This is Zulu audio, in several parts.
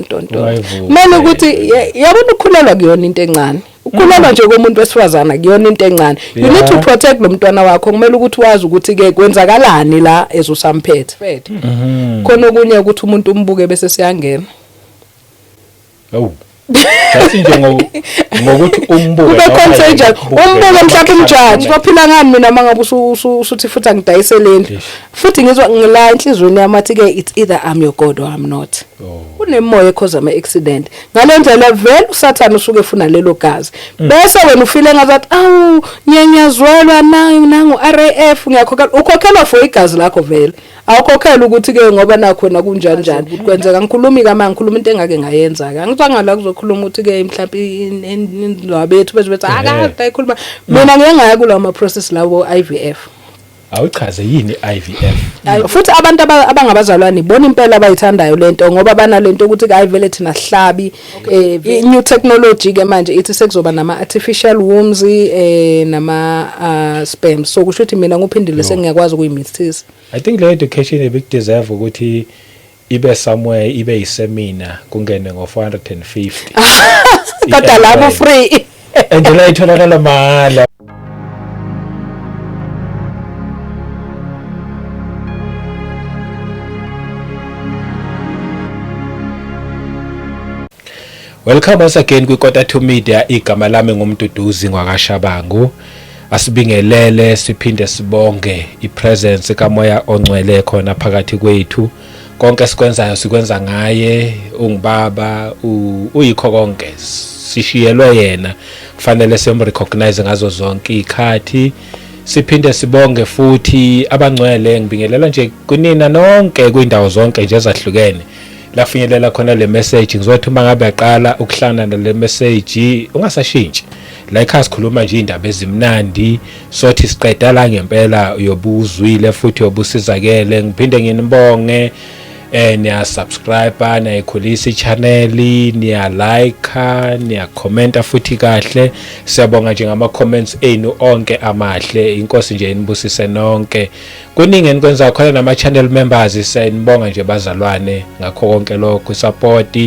nto nto. Kumele ukuthi yabona ukukhulelwa kuyona into encane. Ukukhulelwa nje komuntu wesifazana kuyona into encane. You need to protect lo mntwana wakho, kumele ukuthi wazi ukuthi ke kwenzakalani la ezosamphethe. Khona okunye ukuthi umuntu umbuke bese siyangena. Awu. Just nje ngokuthi umbuke. Kube contagious. Umbuke mhlawumbe umjaji. Ngizophila ngani mina mangabe usuthi futhi angidayiseleni. Futhi ngizwa ngila enhlizweni yami athi ke it's either I'm your God or I'm not. Oh. Kunemoya ekhoza ama accident. Ngale ndlela vele uSathane usuke efuna lelo gazi. Bese wena ufile ngazathi awu nyenyazwelwa nangu RAF ngiyakhokhela. Ukhokhelwa for igazi lakho vele. Awukhokhela ukuthi ke ngoba nakho wena kunjani njani ukuthi kwenzeka ngikhulumi kama ngikhuluma into engake ngayenza ke angizwanga la kuzokhuluma ukuthi ke mhlawumbe indaba yethu bese bethi akade ayikhuluma mina ngeke ngaya kulawo ma process lawo IVF. Awuchaze yini IVF? Futhi abantu abangabazalwane ibona impela abayithandayo lento ngoba banalento ukuthi hayi vele thina sihlabi new technology ke manje ithi sekuzoba nama artificial wombs nama sperm, so kusho ukuthi mina nguphindile sengiyakwazi ukuyimithisa. I think le education ebikudeserve ukuthi ibe somewhere, ibe yiseminar, kungene ngo 450. Kodwa labo free. And la itholakala mahhala. Welcome once again kwi-Kota 2 Media. Igama lami nguMduduzi ngwakaShabangu. Asibingelele siphinde sibonge ipresence kaMoya oNgcwele khona phakathi kwethu. Konke esikwenzayo sikwenza ngaye, ungubaba, uyikho konke. Sishiyelwe yena, kufanele simrecognize ngazo zonke izikhathi. Siphinde sibonge futhi abangcwele, ngibingelela nje kunina nonke kwindawo zonke nje ezahlukene lafinyelela khona le message. Ngizothi uma ngabe yaqala ukuhlangana nale message ungasashintshi la ekhaya, sikhuluma nje indaba ezimnandi, sothi siqeda la ngempela uyobuzwile futhi uyobusizakele. Ngiphinde nginibonge, niya subscribe, niyayikhulisa i-channel, niya like, niya commenta futhi kahle. Siyabonga nje ngama comments enu onke amahle. Inkosi nje inibusise nonke. Kuningi enikwenza khona nama channel members, siyanibonga nje bazalwane ngakho konke lokho, support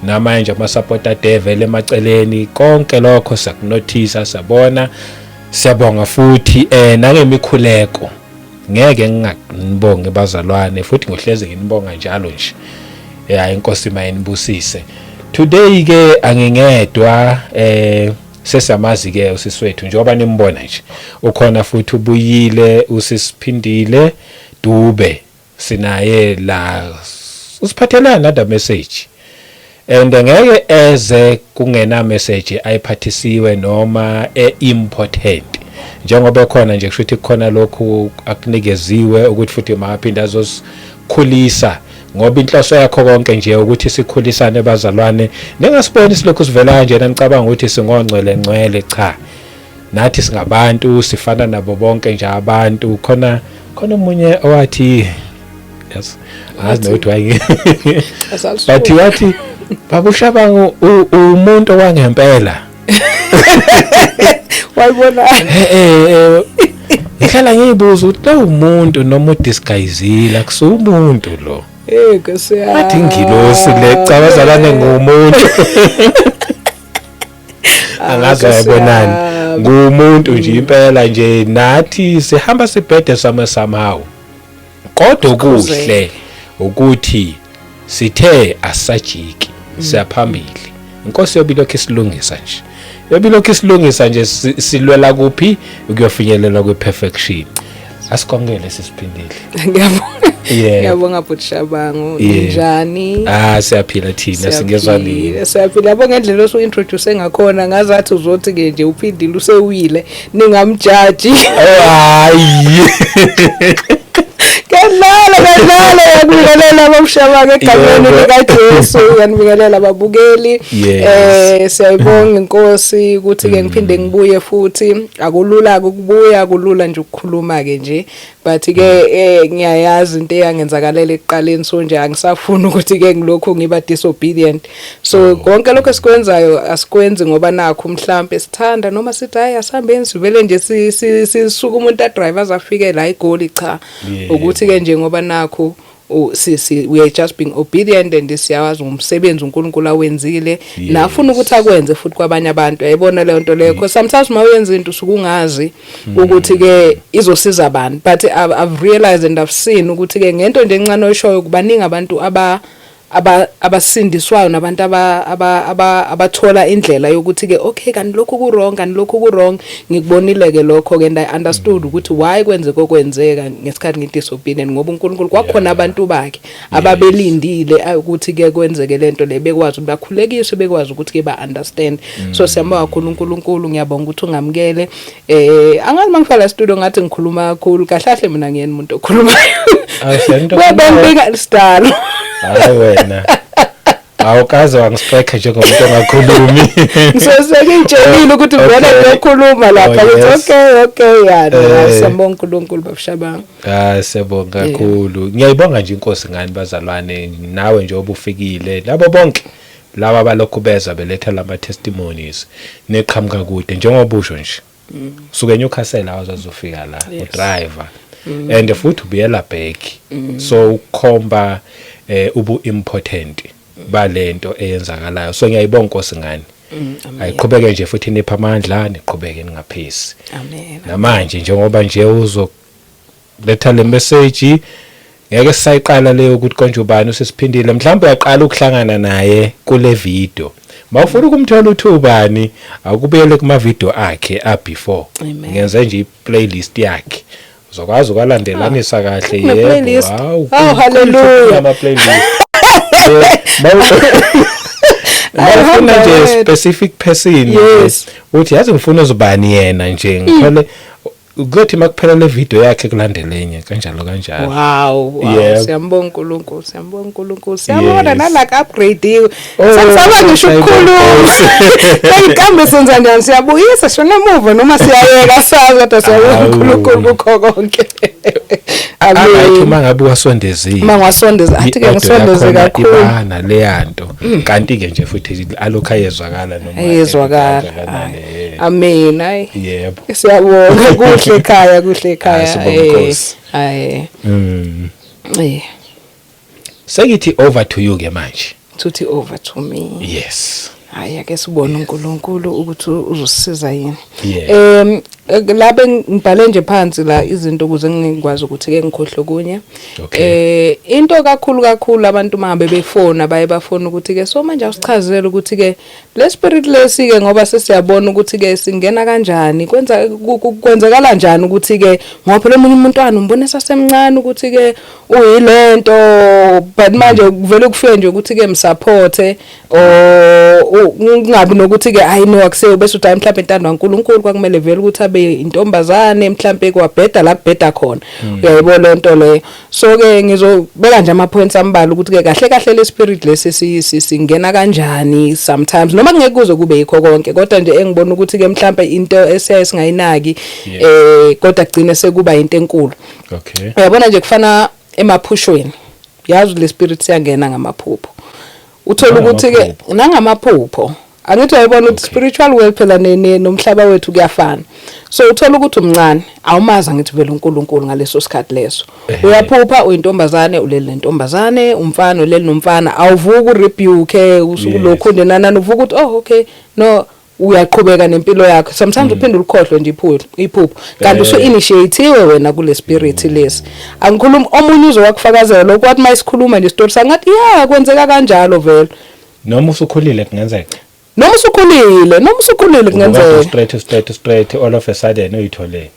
namanje ama support adevele emaceleni, konke lokho siyakunothisa, siyabona, siyabonga futhi nangemikhuleko. Ngeke nginganibonge bazalwane, futhi ngohleze nginibonga njalo nje. Ya, inkosi mayinibusise. Today ke angingedwa, sesiyamazi ke usiswethu njengoba nimbona nje ukhona futhi ubuyile usisiphindile Dube, sinaye la usiphathela another message, and ngeke eze kungena message ayiphathisiwe noma e-important. Njengoba ekhona nje kusho ukuthi kukhona lokhu akunikeziwe ukuthi futhi makaphinde azosikhulisa, ngoba inhloso yakho konke nje ukuthi sikhulisane bazalwane. Ningasiboni silokhu sivela kanjena nicabanga ukuthi singongcwele ngcwele, cha, nathi singabantu, sifana nabo bonke nje abantu. Khona khona omunye owathi, yes, angazi nokuthi waye, but wathi baba uShabangu umuntu owangempela. Wayibona. Ngihlala ngiyibuza ukuthi lo umuntu noma udisguisile, akusumuntu lo. Nkosi yami. Wathi ingilosi le, cha bazalwane, ngumuntu. Angazi wayebonani, ngumuntu nje impela nje, nathi sihamba sibhede some somehow, kodwa kuhle ukuthi sithe asajiki, siyaphambili. Inkosi yobilokhu isilungisa nje, yobilokhu isilungisa nje, silwela kuphi ukuyofinyelela kwi-perfection. Asikongele sisiphindile. Ngiyabonga. Ngiyabonga bhuti Shabangu. Ninjani? Ah, siyaphila thina, singezwa nini. Siyaphila. Yabo ngendlela osu-introduce ngakhona ngazathi uzothi ke nje uphindile usewile, ningamjaji. Oh hayi. Kadlala kadlala, yakubingelela bomshabaka egameni likaJesu, yanibingelela ababukeli. Siyayibonga inkosi ukuthi ke ngiphinde ngibuye futhi. Akulula ukubuya, akulula nje ukukhuluma ke nje, but ke ngiyayazi into eyangenzakalela ekuqaleni, so nje angisafuni ukuthi ke ngilokhu ngiba disobedient. So konke lokho esikwenzayo asikwenzi ngoba nakho mhlambe sithanda noma sithi hayi asihambeni sivele nje sisuka umuntu adrive azafike la eGoli, cha, ukuthi ke nje ngoba nakho We are just being obedient and siyawazi umsebenzi uNkulunkulu awenzile nafuna ukuthi akwenze futhi kwabanye abantu. Uyayibona leyo nto leyo? Because sometimes uma uyenza into usuke ungazi ukuthi ke izosiza abantu, but I've realized and I've seen ukuthi ke ngento nje encane oyishoyo, kubaningi abantu abasindiswayo nabantu abathola indlela yokuthi ke okay, kanti lokhu ku wrong, kanti lokhu ku wrong. Ngikubonile ke lokho ke and I understood ukuthi why kwenzeka okwenzeka ngesikhathi ngi-disobedient, ngoba uNkulunkulu kwakhona abantu bakhe ababelindile ukuthi ke kwenzeke lento le, bekwazi ukuthi bakhulekiswe, bekwazi ukuthi ke ba understand. So siyambonga kakhulu uNkulunkulu. Ngiyabonga ukuthi ungamukele. Angazi, mangifika la studio ngathi ngikhuluma kakhulu. Kahle kahle mina ngiyena umuntu okhulumayo. Awusento. Webembika sidalo. Hayi wena, awukaze wangistrike njengomuntu ongakhulumi. Ngisesengitshelile ukuthi vele ngiyokhuluma lapha. Ngithi okay, yani siyambonga uNkulunkulu, babushabanga. Ah, siyabonga kakhulu. Ngiyayibonga nje inkosi ngani bazalwane, nawe nje obufikile, labo bonke laba balokhu beza beletha lama testimonies, neqhamuka kude njengoba usho nje. Suke eNewcastle awazozofika la, udriver. And futhi ubuyela back. So ukukhomba ubu important balento eyenzakalayo. So ngiyayibonga inkosi ngani. Ayiqhubeke nje futhi nipha amandla, niqhubeke ningaphisi. Amen. Namanje njengoba nje uzo letha le message, ngeke sisayiqala leyo ukuthi konje ubani usesiphindile. Mhlawumbe uyaqala ukuhlangana naye kule video. Mawufuna ukumthola uthi ubani, akubuyele kuma video akhe a before. Amen. Ngenze nje i-playlist yakhe, uzokwazi ukwalandelanisa kahle. Kune-playlist? Hawu. Oh, hallelujah. Ama playlist. Mawufuna nje Wena. specific person, uthi yazi ngifuna uzibani yena nje, ngithole kuyothi makuphela le video yakhe kulandele enye, kanjalo kanjalo. Wow. Siyambonga uNkulunkulu, siyambonga uNkulunkulu. Siyabona nala ka upgrade. Oh, Sasaba ngisho siyayibonga ukukhuluma. Sengikambe senza njani, siyabuyisa shona emuva noma siyayeka, sazi, kodwa siyabonga Hawu. uNkulunkulu kukho konke. Alright. Amen. Uma ngabe wasondezile. Uma ngiwasondeza, athi ke I-audio ngisondeze yakhona kakhulu. iba naleyanto, kanti ke nje futhi alokhu ayezwakala noma Ayezwakala. kangakanani. Amen. Hayi. Yebo. Siyabonga, kuhle ekhaya, kuhle ekhaya. Hayi, sibonga Nkosi. Hayi. Sengithi over to you ke manje. Thuthi over to me. Yes. Hayi, ake sibone uNkulunkulu ukuthi uzosisiza yini. La bengibhale nje phansi la izinto ukuze ngikwazi ukuthi ke ngikhohle kunye. Into kakhulu kakhulu, abantu mangabe befona baye bafona ukuthi ke so manje awusichazele ukuthi ke le spirit lesi ke, ngoba sesiyabona ukuthi ke singena kanjani, kwenza kwenzekala kanjani ukuthi ke, ngoba phela omunye umntwana umbone sasemncane ukuthi ke uyilento, but manje kuvele kufike nje ukuthi ke msupporte or kungabi nokuthi ke hayi no, akuseyo, bese uthi hayi, mhlawumbe intando kaNkuluNkulu kwakumele vele ukuthi abe intombazane, mhlawumbe kwabheda la kubheda khona. Uyayibona le nto leyo? So ke ngizobeka nje ama points ambalwa ukuthi ke kahle kahle le spirit lesi singena kanjani sometimes, noma kungeke kuze kube yikho konke, kodwa nje engibona ukuthi ke mhlawumbe into esiyaye singayinaki kodwa kugcine sekuba into enkulu. Uyabona nje, kufana emaphushweni, yazi le spirit siyangena ngamaphupho. Uthola ukuthi ke nangamaphupho, angithi uyayibona ukuthi spiritual world phela nomhlaba wethu kuyafana. So uthola ukuthi umncane, awumazi, angithi vele uNkulunkulu ngaleso sikhathi leso, uyaphupha uyintombazane, ulele nentombazane, umfana ulele nomfana, awuvuka urebuke usukulokhu nje nanani, uvuka ukuthi oh okay, no, uyaqhubeka nempilo yakho. Sometimes uphinde ulikhohlwe nje iphupho, kanti usu initiatiwe wena kule spirit lesi. Angikhulumi, omunye uzowakufakazela lokho, wathi mayisikhuluma nje story sangathi yeah, kwenzeka kanjalo vele. Noma usukhulile kungenzeka. Noma usukhulile kungenzeka. Straight straight straight, all of a sudden uyithole.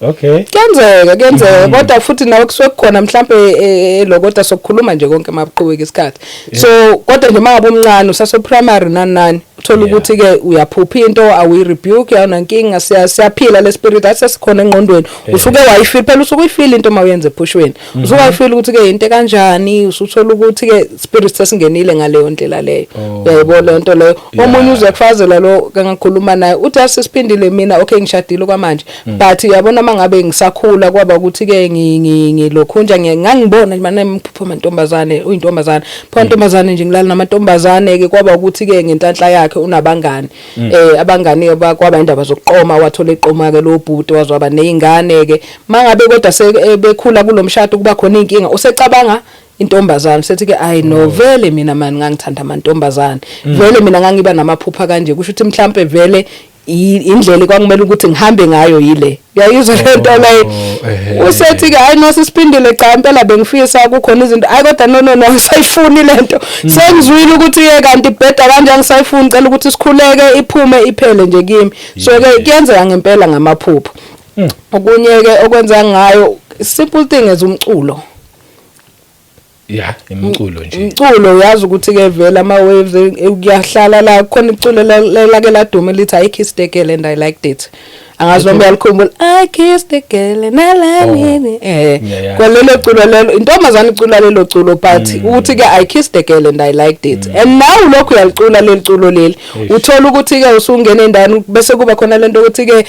Okay. Kuyenzeka, kuyenzeka, kodwa futhi nawe kusuke kukhona mhlambe lo, kodwa sokukhuluma nje konke mabuqhubeka isikhathi. So kodwa nje mangabe umncane, usase primary nani nani, uthola ukuthi ke uyaphupha into, awuyi rebuke, awunankinga, siyaphila le spirit asesikhona engqondweni. Usuke wayifeel phela, usuke uyifeel into mawuyenza ephushweni, usuke wayifeel ukuthi ke into kanjani, usuthola ukuthi ke spirit sesingenile ngaleyo ndlela leyo. Uyayibona leyo nto leyo? Omunye uze kufazela lo kangakhuluma naye, uthi asisiphindile mina, okay, ngishadile kwamanje, but uyabona mangabe ngisakhula kwaba ukuthi ke ngilokhunja ngangibona nje manje ngiphupha amantombazane, uyintombazane pho, ntombazane nje, ngilala namantombazane ke. Kwaba ukuthi ke ngenhlanhla yakhe unabangani, abangani kwaba indaba zokuqoma, wathola iqoma ke lo bhuti, wazwaba nezingane ke. Mangabe kodwa sebekhula kulomshado kuba khona inkinga, usecabanga Intombazane sethi ke, "Ayi no, vele mina mani ngangithanda amantombazane, vele mina ngangiba namaphupha kanje, kusho ukuthi mhlambe vele indlela kwakumele ukuthi ngihambe ngayo yile." Uyayizwa le nto leyo? Ehhe. Usethi ke, "Hayi no, sisiphindile, cha impela bengifisa kukhona izinto, hayi kodwa no, no, no, ngisayifuni lento, sengizwile ukuthi ke kanti ibheda kanje, angisayifuni, cela ukuthi sikhuleke iphume iphele nje kimi." So ke kuyenzeka ngempela ngamaphupho. Okunye ke okwenza ngayo, simple thing as umculo. Ya, imculo nje. Umculo, uyazi ukuthi ke vele ama waves kuyahlala la khona. Iculo lake laduma lithi "I kissed a girl and I liked it." Angazi noma uyalikhumbula, "I kissed a girl and I liked it." Ngiyayazi. Kwalelo culo lelo, intombazane icula lelo culo, but ukuthi ke "I kissed a girl and I liked it", and now lokhu uyalicula leli culo leli. Eish. Uthola ukuthi ke usungena endaweni bese kuba khona lento ukuthi ke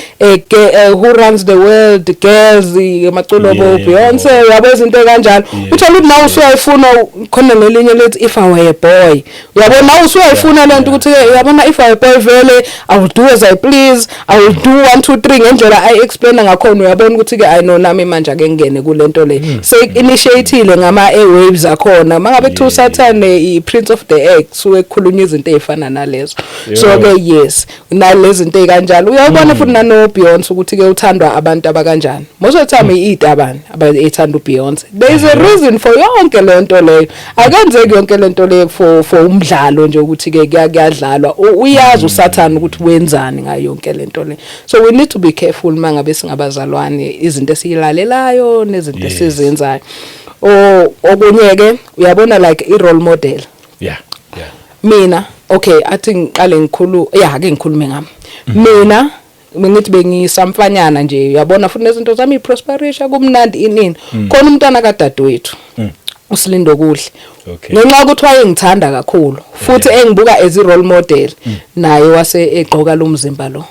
"Who runs the world? Girls", amaculo bo Beyonce, yabo, izinto kanjalo. Uthola ukuthi nawe usuyayifuna. Khona nelinye lethi "If I Were a Boy", uyabona, nawe usuyayifuna lento ukuthi ke uyabona, "If I were a boy, vele I will do as I please, I will do 1 2 3", ngendlela ay explain ngakhona. Uyabona ukuthi ke, I know nami manje ake ngene kulento le, se initiateile ngama airwaves akhona. Mangabe kuthiwa uSathane i prince of the air, kusuke kukhulunywa izinto ezifana nalezo. So ke yes, nalezi zinto ezikanjalo uyabona futhi nano Beyonce ukuthi ke uthandwa abantu abakanjani. Most of the time izitabane abayithanda uBeyonce. There is a reason for yonke lento leyo. Akenzeki yonke lento leyo for umdlalo nje ukuthi ke kuyadlalwa. Uyazi uSathane ukuthi wenzani ngayo yonke lento le. So we need to be careful mangabe singabazalwane, izinto esiyilalelayo nezinto esizenzayo. O okunye ke, uyabona, like i role model. Mina, okay, athi ngiqale ngikhulu, ya, ake ngikhulume ngami mina. Ngithi bengisamfanyana nje, uyabona, futhi nezinto zami iprosperisha, kumnandi, inini khona umntwana kadadewethu uSilindo kuhle. Ngenxa yokuthi wayengithanda kakhulu futhi engibuka as i role model, naye wase egqoka lo mzimba lo.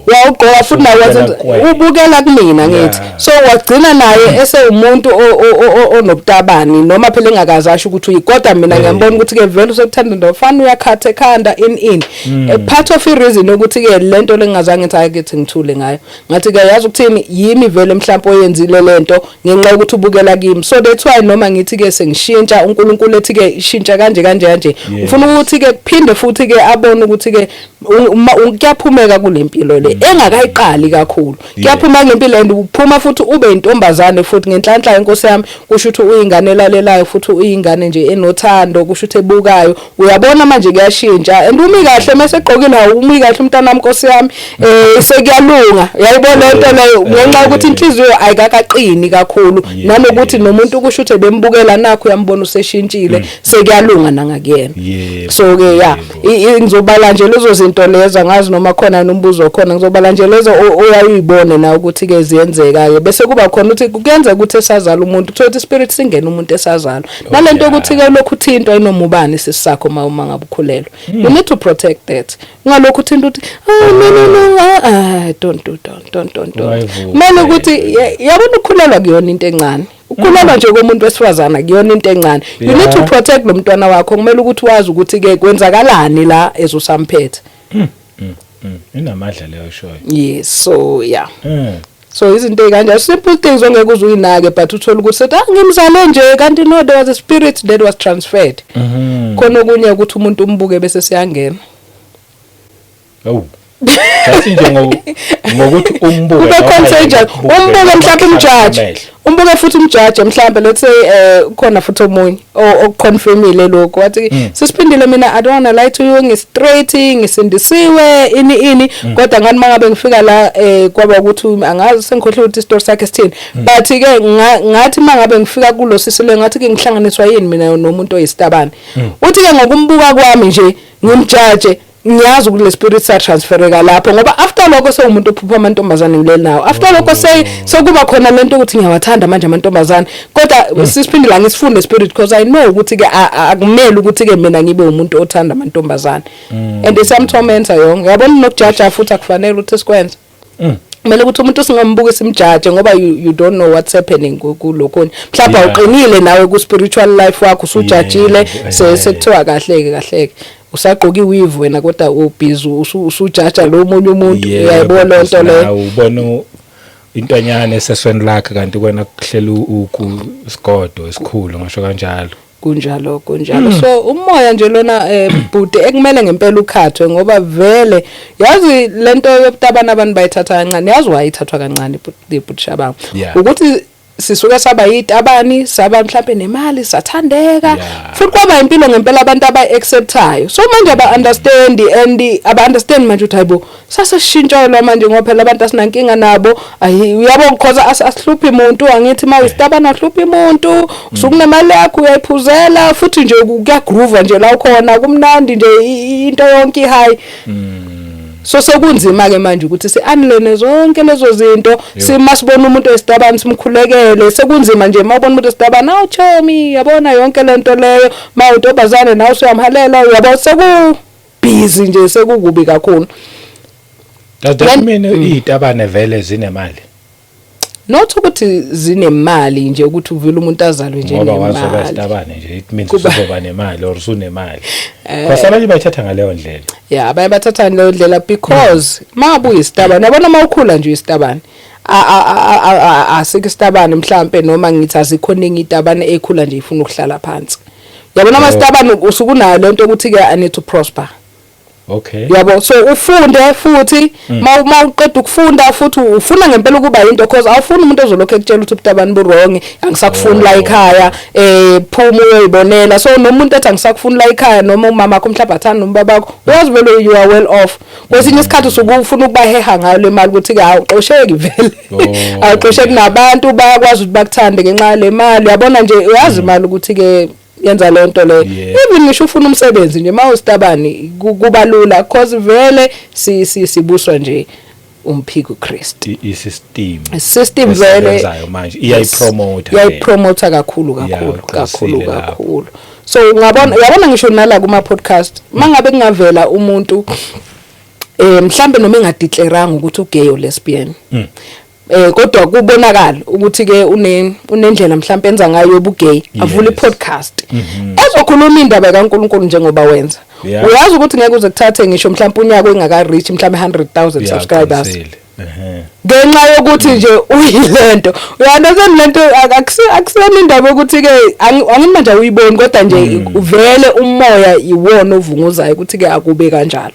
Wawugqoka futhi naye Ubukela wazenza kuwena. Ubukela kumina, ngithi. So wagcina naye esewumuntu onobutabani, noma phela engakaze asho ukuthi uyi, kodwa mina ngiyambona ukuthi ke vele usekuthanda ndofana, uyakhatha ekhanda, in part of i reason ukuthi ke lento lengingazange ngithi ake kithi ngithule ngayo, ngathi ke yazi ukuthini, yimi vele mhlawumbe oyenzile lento ngenxa yokuthi ubukela kimi. So that's why noma ngithi ke sengishintsha, uNkulunkulu ethi ke shintsha kanje kanje kanje, ufuna ukuthi ke kuphinde futhi ke abone ukuthi ke kuyaphumeka kule mpilo le engakayiqali kakhulu. Kuyaphuma kule mpilo and uphuma futhi ube intombazane futhi ngenhlanhla yenkosi yami. Kusho ukuthi uyingane elalelayo futhi uyingane nje enothando, kusho ukuthi ebukayo. Uyabona manje kuyashintsha and umi kahle mase egqokile, umi kahle umntana nkosi yami, sekuyalunga, uyayibona lento leyo, ngenxa yokuthi inhliziyo ayikakaqini kakhulu, nanokuthi nomuntu kusho ukuthi bembukela nakho, uyambona useshintshile, sekuyalunga nangakuyena. So ke ya, ngizobala nje lezo zinto lezo. Angazi noma khona nombuzo khona. Ngizobala nje lezo oyayibone na ukuthi ke ziyenzeka ke, bese kuba khona ukuthi kuyenzeka ukuthi esazala umuntu, kuthiwa ukuthi spirit singena umuntu esazalwa, nalento ukuthi ke lokhu uthintwa inoma ubani isisakho uma ngabe ukhulelwe. You need to protect that. Ungalokhu uthinta uthi, "Oh, no, no, no, ah, ah, don't do, don't, don't, don't, don't." Ungayivumi. Kumele ukuthi yabona, ukukhulelwa kuyona into encane, ukukhulelwa nje komuntu wesifazana kuyona into encane. You need to protect lo mntwana wakho. Kumele ukuthi wazi ukuthi ke kwenzakalani la ezosamphethe. Inamandla leyo shoyo. Yes, so yeah. So izinto ey'kanjalo, simple things ongeke uze uyinake, but uthole ukuthi sethi, "Ah, ngimzale nje", kanti no, there was a spirit that was transferred. Khona okunye ukuthi umuntu umbuke bese siyangena. Oh. Just nje ngokuthi umbuke Kube noma contagious. umbuke, Umbuke noma mhlawumbe umjaji amehlo. Umbuke futhi umjaji mhlawumbe, let's say, khona futhi omunye okuconfirmile lokho, wathi, "Sisiphindile, mina I don't wanna lie to you, ngi-straight, ngisindisiwe, ini ini, kodwa ngani mangabe ngifika la, kwaba ukuthi angazi, sengikhohlwe ukuthi isitori sakhe sithini, but ke ngathi mangabe ngifika kulo sisi le, ngathi ke ngihlanganiswa yini mina nomuntu oyisitabane?" Uthi ke ngokumbuka kwami nje, ngimjaje, ngiyazi ukuthi le spirit sa transfereka lapho, ngoba after lokho sewumuntu ophupha amantombazane ngileli nawo. After lokho sekuba khona lento ukuthi ngiyawathanda manje amantombazane, kodwa sisiphindile angisifunde spirit because I know ukuthi ke akumele ukuthi ke mina ngibe umuntu othanda amantombazane, and isam-tormenta yonke, yabona. Nokujaja futhi akufanele ukuthi sikwenze. Kumele ukuthi umuntu singambuki simjaje, ngoba you don't know what's happening kulokho. Mhlawumbe awuqinile nawe ku spiritual life wakho, usujajile. Sekuthiwa kahleke kahleke, usagqoka iweave wena, kodwa ubhizi usujaja lo munye umuntu. Uyayibona lento leyo? Nawe ubona. Intwanyana esesweni lakhe, kanti kwena kuhlela uku isigodo esikhulu, ngisho kanjalo. Kunjalo, kunjalo. So umoya nje lona, bhuti, ekumele ngempela ukhathwe, ngoba vele yazi lento yobutabana abantu bayithatha kancane. Yazi wayithathwa kancane, bhuti Shabanga, ukuthi sisuke saba yitabani, saba mhlawumbe nemali, sathandeka, futhi kwaba impilo ngempela abantu abayi-acceptayo. So manje aba-understand and aba-understand manje ukuthi hayibo, saseshintshelwa manje, ngoba phela abantu asinankinga nabo. Ayi, uyabo, cause asihluphi umuntu. Angithi uma uyisitabana ahluphi umuntu, usukunemali yakho, uyayiphuzela, futhi nje kuyagroova nje la ukhona, kumnandi nje, into yonke i-high. So sekunzima ke manje ukuthi si-unlearn zonke lezo zinto. Simasibona umuntu wesitabane simkhulekele. Sekunzima nje mawubona umuntu wesitabane, awu chomi, yabona yonke lento leyo. Mawuntombazane nawe usuyamhalela, uyabo, seku busy nje, sekukubi kakhulu. Does that mean izitabane vele zinemali? Not ukuthi zinemali nje, ukuthi uvile umuntu azalwe nje Ngoba wazoba nemali. isitabane nje, it means uzoba nemali or usunemali. Because abanye bayithatha ngaleyo ndlela. Yeah, abanye bathatha leyo ndlela because mangabe uyisitabane, yabona, mawukhula nje uyisitabane, asikho isitabane mhlambe, noma ngithi azikho ningi itabane ekhula nje ifuna ukuhlala phansi, yabona. Ama sitabane usukunayo lento ukuthi ke I need to prosper. Yabo, so ufunde futhi, mawuqeda ukufunda futhi ufuna ngempela ukuba into, cause awufuni umuntu ozolokhu ekutshela ukuthi ubutabani bu-wrong, angisakufuni la ekhaya, phuma uyoyibonela. So nomuntu ethi angisakufuni la ekhaya, noma umama wakho mhlawumbe athanda, noma ubabakho, uyazi vele you are well off. Kwesinye isikhathi usuke ufuna ukubaheha ngayo le mali, ukuthi ke awuxosheki vele, awuxosheki, nabantu bayakwazi ukuthi bakuthande ngenxa yale mali, yabona nje. Uyazi imali ukuthi ke yenza le nto leyo. Even ngisho ufuna umsebenzi nje, mawusitabani kuba lula, cause vele si sibuswa nje umphiko Christ. I-system System vele esebenzayo manje iyayipromote. Iyayipromote kakhulu, kakhulu, uqinisile kakhulu, lapho. Kakhulu. So ungabona, uyabona, ngisho nala kuma podcast, mangabe kungavela umuntu, mhlambe noma engadeclaranga ukuthi ugay or lesbian, kodwa kubonakala ukuthi ke unendlela mhlambe enza ngayo yobugay, avule i-podcast ezokhuluma indaba kaNkuluNkulu njengoba wenza, uyazi ukuthi ngeke uze kuthathe ngisho mhlawumbe unyaka engaka reach mhlawumbe 100,000 subscribers, ngenxa yokuthi nje uyilento, uyaunderstand lento. Akusiyona indaba yokuthi ke angithi manje awuyiboni, kodwa nje vele umoya iwona ovunguzayo ukuthi ke akube kanjalo.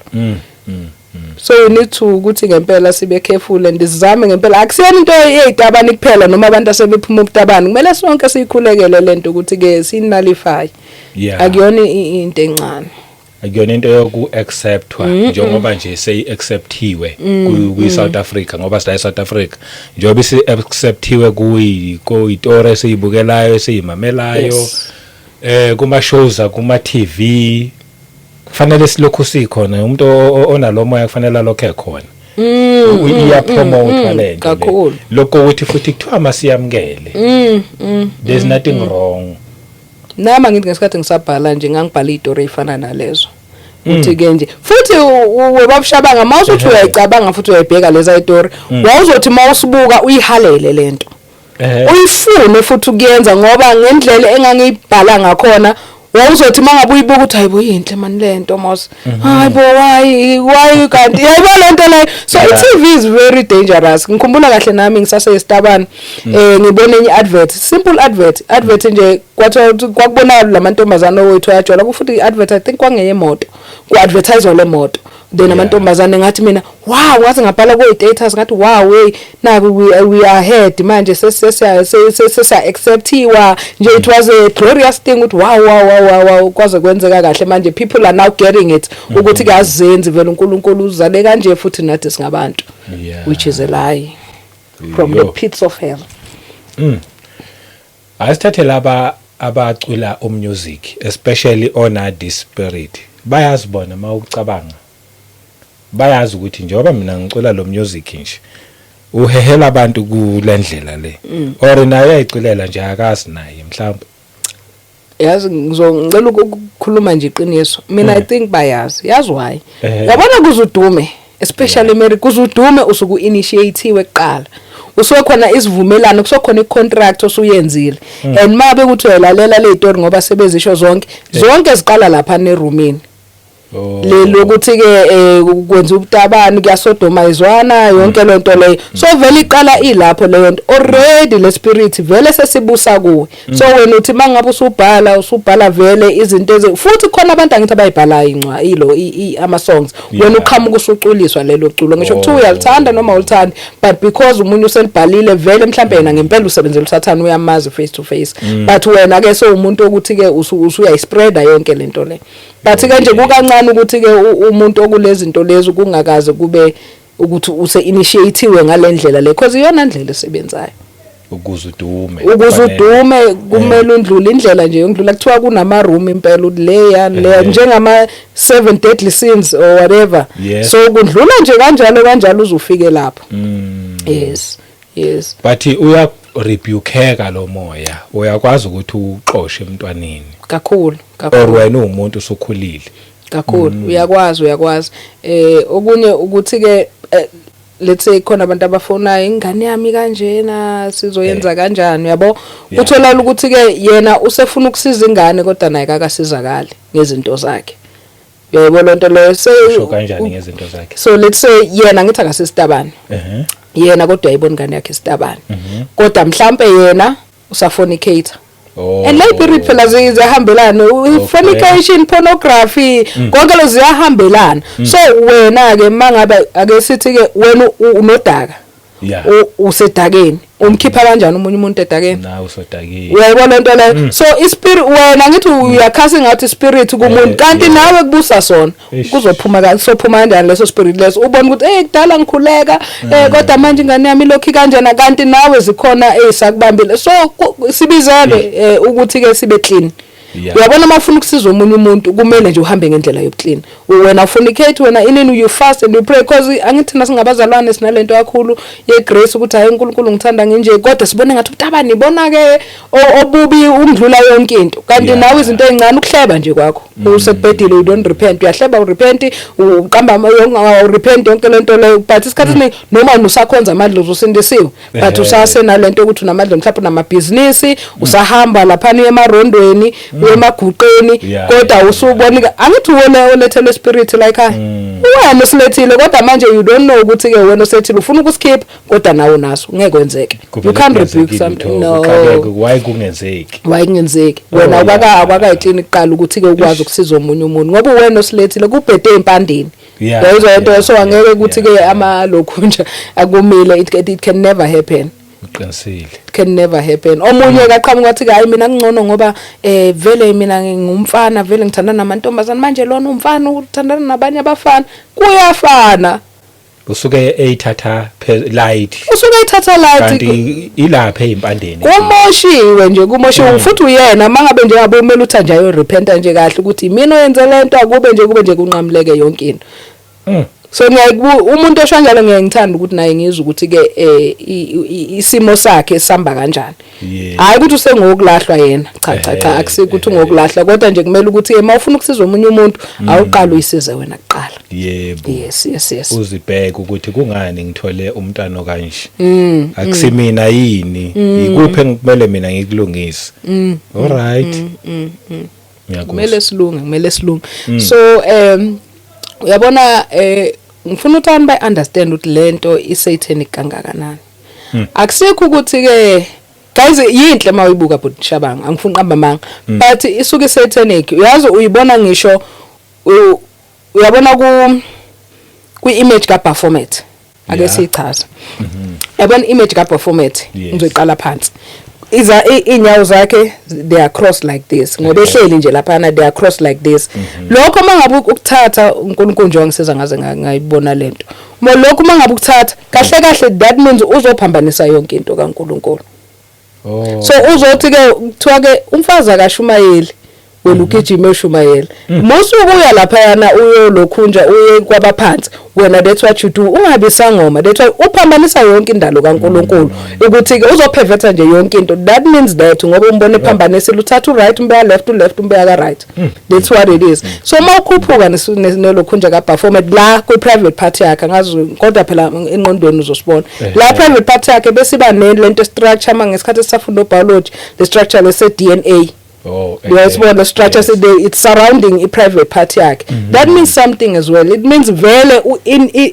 So we need to ukuthi ngempela sibe careful and sizame ngempela. Akusiyona into yezitabani kuphela noma abantu asebephuma ubutabani, kumele sonke siyikhulekele lento ukuthi ke sinullify. Akuyona into encane. Akuyona into yoku-acceptwa njengoba nje seyi-acceptiwe kwi-South Africa, ngoba sila e-South Africa, njengoba isi-acceptiwe kuyitori esiyibukelayo, esiyimamelayo, kuma shows, kuma TV, kufanele silokhu sikhona. Umuntu onalomoya kufanele alokho ekhona. Iyapromote le nto le. Kakhulu. Lokho ukuthi futhi kuthiwa masiyamkele, there's nothing wrong. Nama ngithi ngesikhathi ngisabhala nje, ngangibhala izitori ezifana nalezo, uthi ke nje futhi webabushabanga mawusuthi uyayicabanga futhi uyayibheka leza izitori, wawuzothi mawusibuka uyihalele lento, uyifune futhi ukuyenza, ngoba ngendlela engangiyibhala ngakhona, wawuzothi mangabe uyibuka ukuthi hayibo, yinhle mani lento mos, hayibo, why kanti yayibo lento leyo. So i-TV is very dangerous. Ngikhumbula kahle nami ngisaseyisitabane, ngibone enye advert, simple advert nje, kwathiwa ukuthi kwakubonakala lamantombazane owethu ayajola, futhi i-advert I think kwangeyemoto, ku-advertise le moto. Then amantombazane, ngathi mina wow, ngaze ngabhala ko-status, ngathi wow, hey, naku we are ahead manje, sesiya sesiya acceptiwa nje. It was a glorious thing ukuthi wow, kwaze kwenzeka kahle manje, people are now getting it ukuthi ke azenzi vele, uNkulunkulu uzale kanje futhi nathi singabantu, which is a lie from the pits of hell. Asithathe laba abacula umusic, especially ona this spirit. Bayazi bona, mawucabanga, bayazi ukuthi njengoba mina ngicula lo music nje uhehela abantu kule ndlela le, or naye uyayiculela nje, akazi naye mhlawumbe. Yazi, ngizongicela ukukhuluma nje iqiniso mina, I think bayazi. Yazi why? Yabona, kuze udume, especially eMerica, kuze udume usuku initiatiwe kuqala, usuke khona isivumelano, kusuke khona icontract osuyenzile. And mabe kuthi uyalalela le story, ngoba sebezisho zonke, zonke ziqala lapha neroomini. Oh. Lelokuthi ke kwenza ubutabani, kuyasodomizwana yonke lento leyo. So vele iqala ilapho leyo nto already, le spirit vele sesibusa kuwe. So wena uthi mangabe usubhala vele izinto ezi, futhi khona abantu angithi abayibhalayo incwa ilo ama songs, wena uqhamuka usuculiswa lelo culo, ngisho kuthiwa uyalithanda noma ulithandi, but because umunye uselibhalile vele, mhlambe yena ngempela usebenzela uSathane, uyamazi face to face, but wena ke sowumuntu ukuthi ke usuyayispreada yonke lento le. But ke nje kukancane ukuthi ke umuntu okulezi zinto lezi kungakaze kube ukuthi use initiatiwe ngalendlela le, because iyona ndlela esebenzayo. Ukuze udume. Ukuze udume kumele undlule indlela nje yokudlula. Kuthiwa kunama room impela, ukuthi leya leya njengama seven deadly sins or whatever. So kundlula nje kanjalo kanjalo uzufike lapho. Yes. But uya rebukeka lo moya, uyakwazi ukuthi uxoshe emntwaneni? Kakhulu. Or Kakhulu. wena uwumuntu usukhulile? Kakhulu, uyakwazi. Okunye ukuthi ke let's say khona abantu abafonayo, ingane yami kanjena, sizoyenza kanjani, uyabo? Uthola ukuthi ke yena usefuna ukusiza ingane, kodwa naye akakasizakali ngezinto zakhe, uyayibona lento leyo? So Usho kanjani ngezinto zakhe? So let's say yena, ngithi akasisitabane yena, kodwa uyayibona ingane yakhe isitabane, kodwa mhlambe yena usafornicate. And le spirit phela ziyahambelana, fornication, pornography, konke lo ziyahambelana. So wena ke mangabe ake sithi ke wena unodaka, usedakeni, umkhipha kanjani omunye umuntu edakeni? Nawe usodakile. Uyayibona lento leyo? So ispirit, wena ngithi uyakhasa ngathi spirit kumuntu, kanti nawe kubusa sona. Kuzophuma ka sophuma kanjani leso spirit leso? Ubona ukuthi kudala ngikhuleka, kodwa manje ingane yami ilokhu kanjena, kanti nawe zikhona ezisakubambile. So sibizelwe ukuthi ke sibe clean. Uyabona, uma ufuna ukusiza omunye umuntu, kumele nje uhambe ngendlela yobuclean. Wena ufornicate, wena inini, you fast and you pray, because angithi thina singabazalwane sinalento kakhulu ye-grace, ukuthi hayi, uNkulunkulu ngithanda nginje, kodwa sibone ngathi ubutabani ibona ke obubi umdlula yonke into, kanti nawe izinto ezincane, ukuhleba nje kwakho, usekubhedile, you don't repent, uyahleba, urepent, uqamba, urepent, yonke lento leyo. But isikhathi esiningi noma usakhonza amadlozi, usindisiwe, but usasenalento ukuthi unamadlozi, mhlawumbe unamabhizinisi, usahamba laphana emarondweni, emaguqeni, kodwa usubona angithi wona olethele spirit la ekhaya, wena usilethile, kodwa manje you don't know ukuthi ke wena usilethile, ufuna ukusikhipha, kodwa nawe unaso, ngeke kwenzeke. You can't rebuke something, no. Uxakeke, why kungenzeki? Why kungenzeki? Wena awukakayiclean kuqala ukuthi ke ukwazi ukusiza omunye umuntu, ngoba wena osilethile kubhede empandeni. Yayizwa into? So angeke ukuthi ke amalokhu nje akumile, it can never happen. Uqinisile. It can never happen. Omunye kaqhamuka wathi, hayi, mina ngcono ngoba vele mina ngumfana, vele ngithandana namantombazane, manje lona umfana uthandana nabanye abafana, kuyafana. Usuke eyithatha light. Usuke eyithatha light. Kanti ilapha ezimpandeni. Kumoshiwe nje, kumoshiwe. Futhi uyena mangabe nje ngabe umele uthi nje ayo repenta nje kahle ukuthi mina oyenze lento, akube nje, kube nje kunqamuleke yonke into. So ngiyayiku umuntu osho kanjalo, ngiyaye ngithanda ukuthi naye ngizwe ukuthi ke isimo sakhe sihamba kanjani. Hayi ukuthi usengokulahlwa yena, cha cha cha, akusikho ukuthi ungokulahlwa, kodwa nje kumele ukuthi uma ufuna ukusiza omunye umuntu, awuqala uyisize wena kuqala. Yes. Uzibheke ukuthi kungani ngithole umntwana kanje, akusimina yini, ikuphi engikumele mina ngikulungise? All right. Ngiyakuzwa. Kumele silunge, kumele silunge. So uyabona, ngifuna ukuthi abantu bayi-understand ukuthi lento i-satanic kangakanani. Akusikho ukuthi ke guys yinhle uma uyibuka, but Shabanga, angifuni qamba amanga, but isuke satanic. Uyazi, uyibona ngisho uyabona ku kwi-image kaBaphomet, ake siyichaze. Yabona image kaBaphomet? Ngizoyiqala phansi. Iza inyawo zakhe, they are crossed like this, ngoba ehleli nje laphana, they are crossed like this. Lokho mangabe ukuthatha, uNkulunkulu nje wangisiza ngaze ngayibona lento. Mo lokho mangabe ukuthatha kahle kahle, that means uzophambanisa yonke into kaNkulunkulu. So uzothi ke, kuthiwa ke umfazi akashumayeli, wena ugijima eshumayela, musuku uya laphayana uyolokhunja, uye kwabaphansi wena. That's what you do, ungabi sangoma. That's why uphambanisa yonke indalo kaNkuluNkulu, ukuthi ke uzoperverta nje yonke into. That means that ngoba umbone ephambanisile, uthatha u-right umbeka left, u-left umbeka ka-right. That's what it is. So uma ukhuphuka nelokhunja kaBaphomet la kwi-private part yakhe, angazi, kodwa phela engqondweni uzosibona la private part yakhe, besiba nalento structure ma ngesikhathi esisafunda biology, le structure lese DNA. Oh, Uyasibona structure, it's surrounding i-private part yakhe. That means something as well. It means vele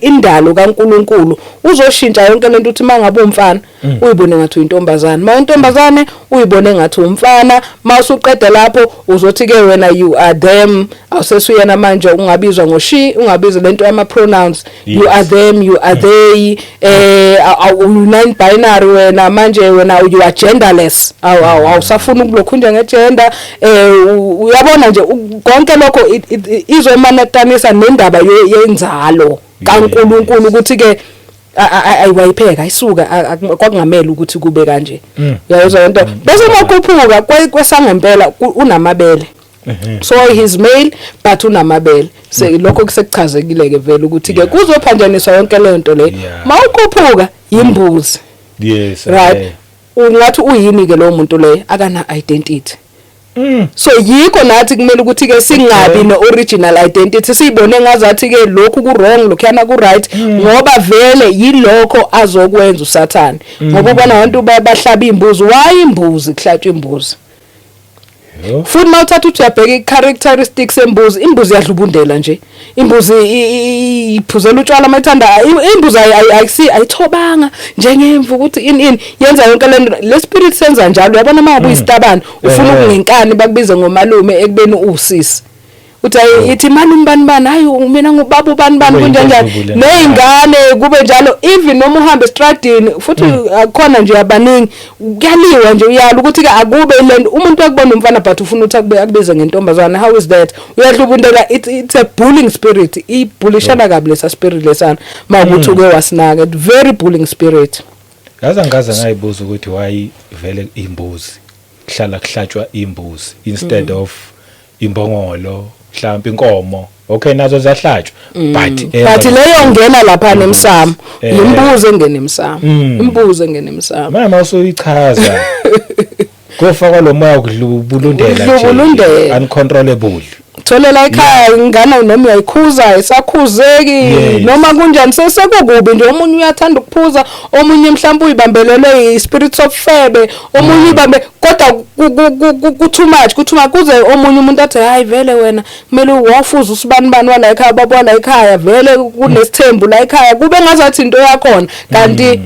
indalo kaNkuluNkulu uzoshintsha yonke lento, uthi mangabe umfana uyibone ngathi uyintombazane, ma untombazane uyibone ngathi umfana. Mawusuqeda lapho uzothi ke wena you are them, awusesuyena manje, ungabizwa ngo-she, ungabizwa lento yama pronouns, you are them, you are they, non binary wena manje, wena you are genderless, awusafuni ukulokhunja ngegender. Uyabona nje, konke lokho izomanatanisa nendaba yenzalo kaNkuluNkulu, ukuthi ke ayiwayipheka ayisuka, kwakungamele ukuthi kube kanje. Uyayizwa lento? Bese makhuphuka kwesangempela unamabele, so he's male but unamabele. Se lokho kusekuchazekile ke vele ukuthi ke kuzophanjaniswa yonke lento le. Mawukhuphuka imbuzi, right, ungathi uyini ke lo muntu le? Akana identity. So yikho nathi kumele ukuthi ke singabi ne-original identity, siyibone ngazathi ke lokhu ku-wrong, lokhuyana ku-right, ngoba vele yilokho azokwenza uSathane, ngoba ubona abantu bahlaba imbuzi. Why imbuzi? Kuhlatshwa imbuzi. Yo. Futhi mawuthatha uthi uyabheka i-characteristics embuzi, imbuzi iyadlubundela nje, imbuzi iphuzela utshwala mayithanda, imbuzi ayithobanga njengemvu ukuthi ini ini yenza yonke lento. Le spirit senza njalo. Uyabona, uma ngabe uyisitabane ufuna ukungenkani bakubize ngomalume ekubeni uwusisi, uthi hayi, ithi malume bani bani, hayi mina ngubaba ubani bani, Kube kunjani njani. into Ney'ngane kube njalo, even noma uhamba estradini futhi akukhona nje abaningi, kuyaliwa nje, uyala ukuthi-ke akube lento umuntu uyakubona umfana but ufuna ukuthi akubize ngentombazane. How is that? Uyadlubundela. It's a bullying spirit, ibulishana kabi lesa spirit lesana, uma ukuthi uke wasinaka, very bullying spirit. Yazi, angaze ngayibuza ukuthi why vele imbuzi kuhlala kuhlatshwa imbuzi instead of imbongolo, mhlawumbe inkomo. Okay, nazo ziyahlatshwa, but But leyo ngena lapha nemsamo. Imbuzi engena emsamo. Imbuzi engena emsamo. Manje mawusuyichaza kofakwa lo moya ukudlubulundela. Ukudlubulundela. Uncontrollable. Tholela ekhaya ingane noma uyayikhuza isakhuzeki. Noma kunjani, sesekukubi nje. Omunye uyathanda ukuphuza, omunye mhlawumbe uyibambelele i-spirit of febe, omunye uyibambe, kodwa ku too much, ku too much, kuze omunye umuntu athi hayi vele wena kumele wafuza usibani bani wala ekhaya, baba wala ekhaya, vele kunesithembu la ekhaya, kube ngazathi into yakhona, kanti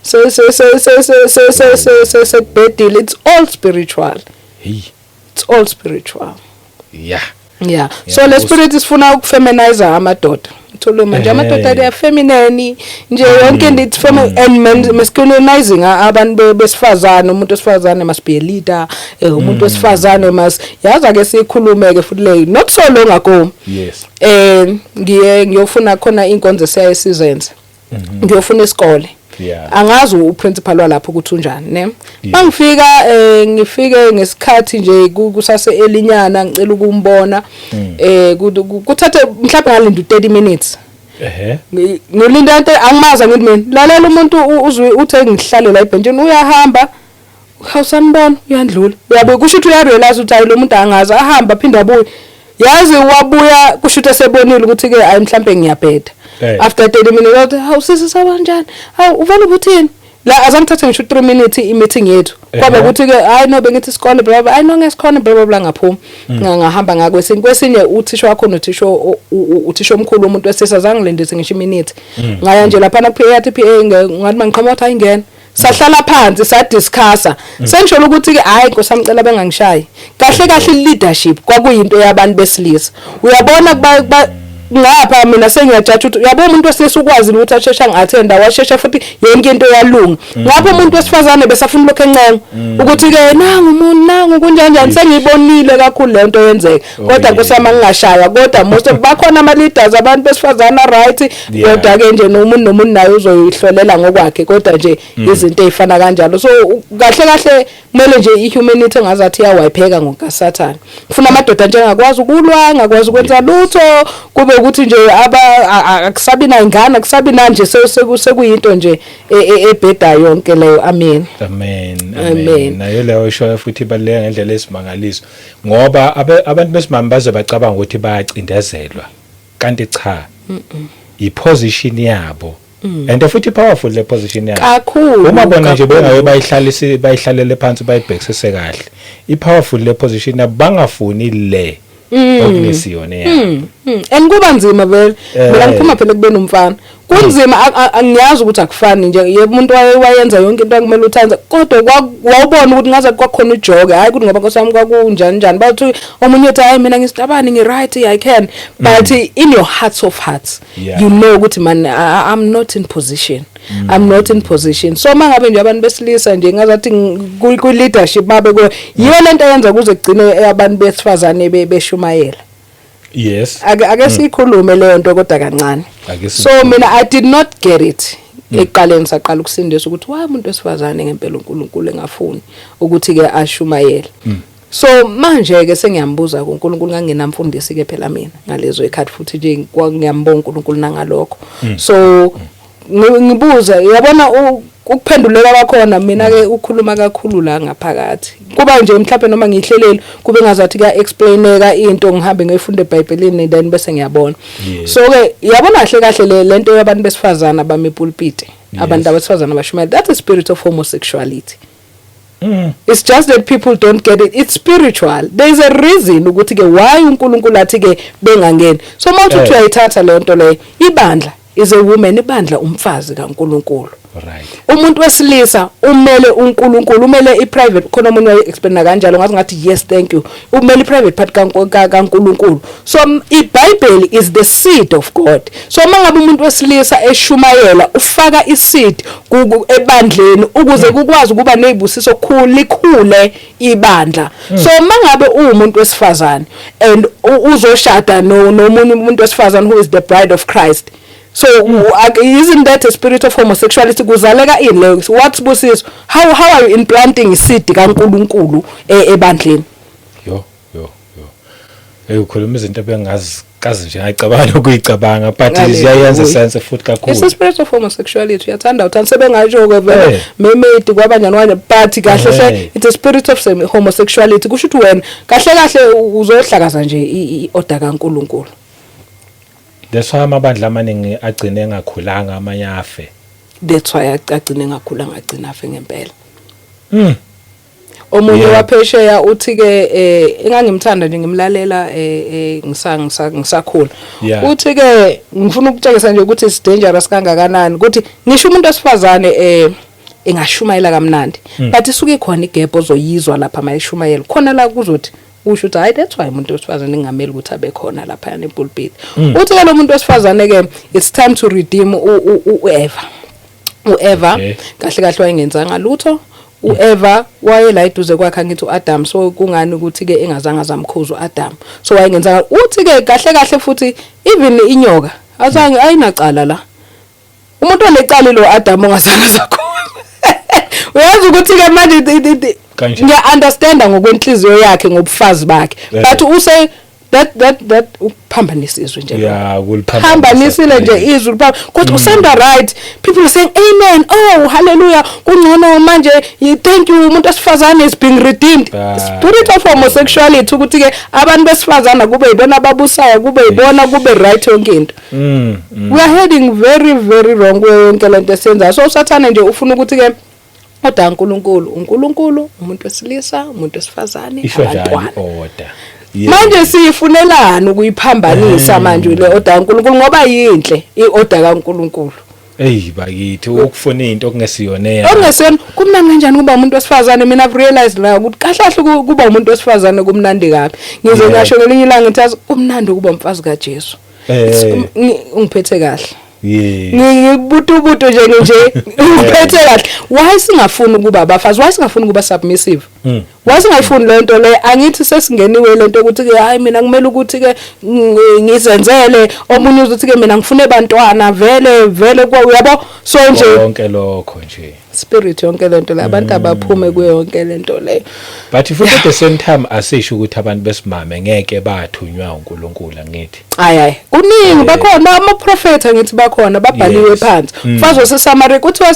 se se se se se se se se se sekubhedile. It's all spiritual. Hey. It's all spiritual. Yeah, so le spirit isifuna ukufeminize amadoda. Uthole manje amadoda they are feminine nje, yonke into it's feminine and masculinizing abantu besifazane. Umuntu wesifazane must be a leader, umuntu wesifazane must, yazi ake sikhulume ke futhi le not so long ago, ngiye ngiyofuna khona inkonzo esiyaye sizenze, ngiyofuna isikole. Angazi uprincipal walapho ukuthi unjani ne. Mangifika, ngifike ngesikhathi nje kusase elinyana, ngicela ukumbona, kuthathe mhlawumbe ngalinda u30 minutes. Ngilinda into angimazi, ngithi mina lalela umuntu uzwe uthe ngihlale la ebhentshini, uyahamba, awusanibona, uyandlula, uyabuya, kusho ukuthi uyarealize ukuthi hayi lo muntu angazi, ahamba aphinde abuye. Yazi wabuya, kusho ukuthi esebonile ukuthi ke hayi mhlambe ngiyabheda. After 30 minutes wathi, "Hawu sisi, sabanjani? Hawu, uvele ubuthini la?" Azangithathe ngisho 3 minutes i-meeting yethu, kwaba ukuthi ke hayi no, bengithi isikole bla bla, hayi no, ngesikhona bla bla bla, ngaphuma. Ngahamba ngakwesinye, kwesinye uthisha wakho nothisha uthisha omkhulu, umuntu wesilisa, azange ngilindise ngisho iminute, ngaya nje lapha na PA, yathi PA, ngathi mangiqhamuka wathi ayingena, sahlala phansi sadiscussa. Sengisholo ukuthi ke hayi nkosi yami, cela bengangishayi. Kahle kahle leadership kwakuyinto yabantu besilisa. Uyabona, kuba ngapha mina sengiyajaja ukuthi uyabona umuntu wesilisa ukwazile ukuthi asheshe angi-attenda, washesha futhi yonke into yalunga. Ngapha umuntu wesifazane besafuna lokho encenga ukuthi ke nangu umuntu, nangu kunjani njani. Sengiyibonile kakhulu le nto yenzeka, kodwa nkosi yami angingashaywa, kodwa most of bakhona ama leaders abantu besifazane, right? Kodwa ke nje nomuntu nomuntu naye uzoyihlolela ngokwakhe, kodwa nje izinto ezifana kanjalo. So kahle kahle kumele nje i-humanity engazathi iyawayipheka ngokaSathane, kufuna amadoda nje angakwazi ukulwa, angakwazi ukwenza lutho, kube ukuthi nje aba akusabi nayingane, akusabi nanje, sekuyinto nje ebhedayo yonke leyo. Amen. Amen. Amen. Amen. Nayo leyo ishoyo futhi ibaluleke ngendlela esimangaliso, ngoba abantu besimame baze bacabanga ukuthi bayacindezelwa, kanti cha, iposition yabo, and futhi powerful le position yabo. Kakhulu. Uma bona nje Kakhulu. bengaye bayihlalise, bayihlalele phansi, bayibhekisise kahle. I-powerful le position yabo, bangafuni le okungesiyona yabo. And kuba nzima vele. Mina ngiphuma phela kubeni umfana, kunzima. Angiyazi ukuthi akufani nje. Yebo, umuntu wayenza yonke into akumele uthanze, kodwa wawubona ukuthi ngaze kwakhona ujoke, hayi ukuthi ngoba nkosi yami kwakunjani njani, bathi omunye uthi, "Hayi, mina ngistabani, ngi-right, I can," but in your hearts of hearts you know ukuthi, man, I'm not in position, I'm not in position. So mangabe nje abantu besilisa nje ngazathi ku leadership mabe ku yiyo lento eyenza kuze kugcine abantu besifazane beshumayela. Ake siyikhulume leyo nto kodwa kancane. Ake So mina I did not get it ekuqaleni saqala ukusindisa ukuthi why umuntu wesifazane ngempela uNkulunkulu engafuni ukuthi ke ashumayele. So manje ke sengiyambuza kuNkulunkulu, nganginamfundisi ke phela mina ngalezo ikhathi, futhi nje ngiyambonga uNkulunkulu nangalokho. So ngibuza, uyabona, ukuphenduleka kwakhona mina ke ukhuluma kakhulu la ngaphakathi, kuba nje mhlawumbe noma ngihleleli kube ngazathi kuya explaineka into, ngihambe ngiyifunda eBhayibhelini, then bese ngiyabona. So ke yabona kahle kahle le lento yabantu besifazana bami epulpit, abantu abesifazana bashumayela, that's a spirit of homosexuality. It's just that people don't get it. It's spiritual. There is a reason ukuthi ke why uNkulunkulu athi ke bengangeni. So mawuthi uyayithatha le nto leyo, ibandla is a woman, ibandla umfazi kaNkulunkulu. Umuntu wesilisa umele uNkulunkulu, umele iprivate khona. Omunye waye-explain kanjalo, ngathi yes, thank you. Umele iprivate part kaNkulunkulu. So iBhayibheli is the seed of God. So mangabe umuntu wesilisa eshumayela, ufaka iseed ebandleni ukuze kukwazi ukuba nezibusiso, likhule ibandla. So mangabe uwumuntu wesifazane and uzoshada nomunye umuntu wesifazane who is the bride of Christ, so isn't that a spirit of homosexuality? Kuzaleka ini leyo? What's busiso? How are you implanting iseed kaNkulunkulu ebandleni? Yo yo yo, hey, ukhuluma izinto ebengazi kazi nje ngacabanga ukuyicabanga, but Hallelujah. ziyayenza sense futhi kakhulu. It's a spirit of homosexuality. Uyathanda uthanda, sebengasho ke vele mermaid kwabanjani kanje, but kahle hle it's a spirit of homosexuality. Kusho ukuthi wena kahle kahle uzohlakaza nje i-order kaNkulunkulu. That's why amabandla amaningi agcine engakhulanga, amanye afe. That's why agcine ngakhula, ngagcina afe ngempela. Omunye waphesheya uthi ke, engangimthanda nje, ngimlalela ngisakhula, uthi ke, ngifuna ukutshengisa nje ukuthi it's dangerous kangakanani, ukuthi ngisho umuntu wesifazane engashumayela kamnandi, but isuke ikhona igap ozoyizwa lapha mayishumayela khona la, kuzothi usho ukuthi hayi, that's why umuntu wesifazane engameli ukuthi abe khona lapha nepulpit. Uthi ke lo muntu wesifazane ke, it's time to redeem uEva. uEva kahle kahle wayengenzanga lutho. uEva wayela eduze kwakhe, angithi, uAdam, so kungani ukuthi ke engazange azamkhuza uAdam? So wayengenzanga. Uthi ke kahle kahle futhi even inyoka azange, ayinacala la. Umuntu onecala lo Adam ongazange zakhuza. Uyazi ukuthi ke manje Kanjani? Ngiya understanda ngokwenhliziyo yakhe, ngobufazi bakhe, but use that ukuphambanisa izwi nje lokho. Ya, kuliphambanisa. Phambanisile nje izwi kodwa usenda right. People are saying amen, oh hallelujah, kungcono manje, thank you, umuntu wesifazane is being redeemed. Spirit of homosexuality, ukuthi ke abantu besifazana kube yibona ababusayo, kube yibona, kube right yonke into. We are heading very very wrong kuyo yonke lento esiyenzayo. So usathane nje ufuna ukuthi ke oda uNkulunkulu, uNkulunkulu, umuntu wesilisa, umuntu wesifazane, Isho njalo abantwana. I-order. Manje siyifunelana ukuyiphambanisa manje le order kaNkulunkulu, ngoba yinhle i-order kaNkulunkulu. Ey bakithi, ukufuna into okungesiyona yakho. Okungesiyona. Kumnandi kanjani kuba umuntu wesifazane? Mina I've realized la ukuthi kahle kahle kuba umuntu wesifazane kumnandi kabi. Ngize ngasho ngelinye ilanga ngithi, yazi, kumnandi ukuba umfazi kaJesu. Ungiphethe kahle. Ngibutubutu nje, nje ungiphethe kahle. Why singafuni ukuba abafazi? Why singafuni ukuba submissive? Why singayifuni le nto le? Angithi sesingeniwe lento ukuthi ke hayi, mina kumele ukuthi ke ngizenzele. Omunye uzothi ke mina ngifune bantwana vele vele kwa, uyabo, so nje Konke lokho nje. Spirit yonke lento le, abantu abaphume kuyo yonke lento leyo. But futhi at the same time asisho ukuthi abantu besimame ngeke bathunywa uNkulunkulu, angithi? Hayi hayi, kuningi, bakhona ama-prophet, ngithi bakhona, babhaliwe phansi. Mfazi waseSamaria kuthiwa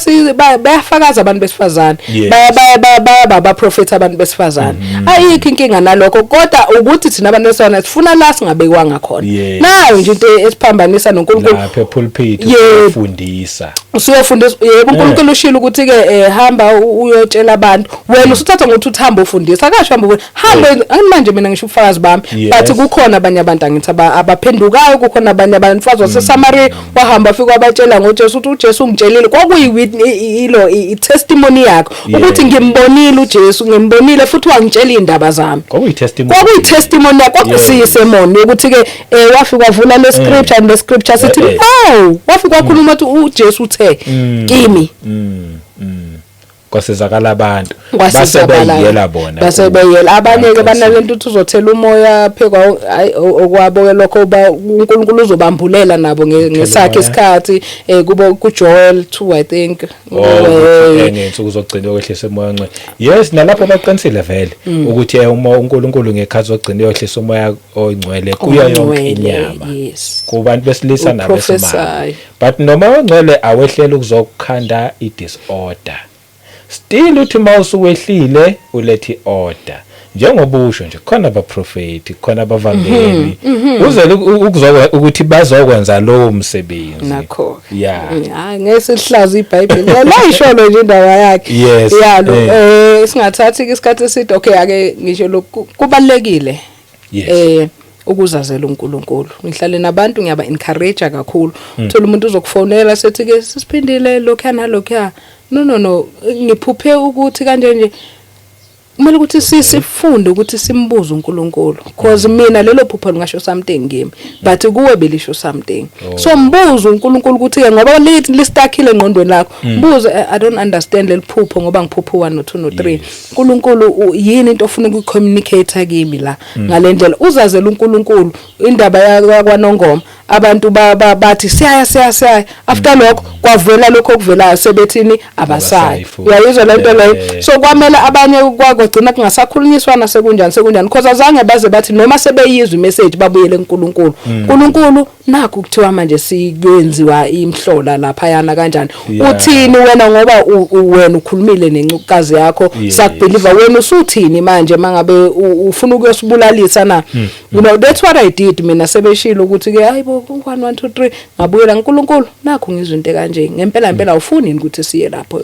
bayafakaza abantu besifazane. Baya baya baya baya abaprofeti abantu besifazane. Ayikho inkinga nalokho, kodwa ukuthi thina abantu besifazane sifuna la singabekwanga khona. Nayo nje into esiphambanisa noNkulunkulu. Lapha epulpit, ufundisa. Usuyofundisa, yebo, uNkulunkulu ushilo ukuthi ukuthi ke hamba uyotshela abantu, wena usuthatha ngokuthi uthi hamba ufundisa, akasho hamba ufundisa, hamba manje mina ngisho ubufakazi bami, but kukhona abanye abantu angithi abaphendukayo, kukhona abanye abantu, mfazi waseSamaria wahamba afika wabatshela ngoJesu, ukuthi uJesu ungitshelile, kwakuyi ilo i-testimony yakho ukuthi ngimbonile uJesu, ngimbonile futhi wangitshela izindaba zami. Kwakuyi-testimony. Kwakuyi-testimony yakho, kwakusiyisemon yokuthi ke wafika wavula le scripture and le scripture sithi oh, wafika wakhuluma ukuthi uJesu uthe kimi. Kwasizakala abantu, base beyiyela bona. Base beyiyela abanye ke, banalento ukuthi uzothela umoya phekwa, hayi, okwabo ke lokho, ba uNkulunkulu uzobambulela nabo ngesakhe isikhathi, kubo kuJoel 2, I think. Oh, ukuthi, ngey'nsuku zokugcina uyowehlisa umoya ongcwele. Yes, nalapho baqinisile vele ukuthi uma uNkulunkulu ngekhathi zokugcina uyohlisa umoya ongcwele kuyo yonke Ongcwele, inyama, kubantu besilisa nabesimame. Uprophesy. But noma ongcwele awehlela ukuzokukhanda i-disorder, still uthi uma usuwehlile ulethe i-order, njengoba usho nje, khona abaprofeti, khona abavangeli, uzele ukuthi bazokwenza lowo msebenzi. Nakho. Hayi, ngeke sihlaza iBhayibheli la, isholo nje indaba yakhe. Yalo singathathi isikhathi eside. Okay, ake ngisho lokhu kubalekile, ukuzazela uNkulunkulu. Ngihlale nabantu, ngiyaba encourage kakhulu. Uthola umuntu uzokufonela sethi ke sisiphindile lokho nalokho, no no no, ngiphuphe ukuthi kanje nje. Kumele ukuthi sifunde ukuthi simbuze uNkulunkulu, because mina lelo phupho lingasho something kimi, but kuwe belisho something. So mbuze uNkulunkulu ukuthi ke ngoba lithi listakhile engqondweni lakho, mbuze, "I don't understand leli phupho ngoba ngiphupha 1 no 2 no 3. uNkulunkulu, yini into ofuna ukuyicommunicate kimi la ngalendlela?" Uzazela uNkulunkulu. Indaba yakwaNongoma, abantu bathi siyaya, siyaya, siyaya, after lokho kwavela lokho okuvelayo, sebethini abasayi. Abasayi futhi. Uyayizwa lento leyo? So kwamele abanye kwagcina kungasakhulunyiswana, sekunjani, sekunjani, because azange baze bathi noma sebeyizwa imessage babuyele kuNkulunkulu. uNkulunkulu, nakho kuthiwa manje sikwenziwa imhlola laphayana kanjani, uthini wena, ngoba wena ukhulumile nencukazi yakho, sakubelieve, wena usuthini manje mangabe ufuna ukuyosibulalisa na? That's what I did mina. Sebeshilo ukuthi ke hayibo, 1 1 2 3, ngabuyela, uNkulunkulu, nakho ngizwe into kanje, ngempela ngempela awufuni yini ukuthi siye lapho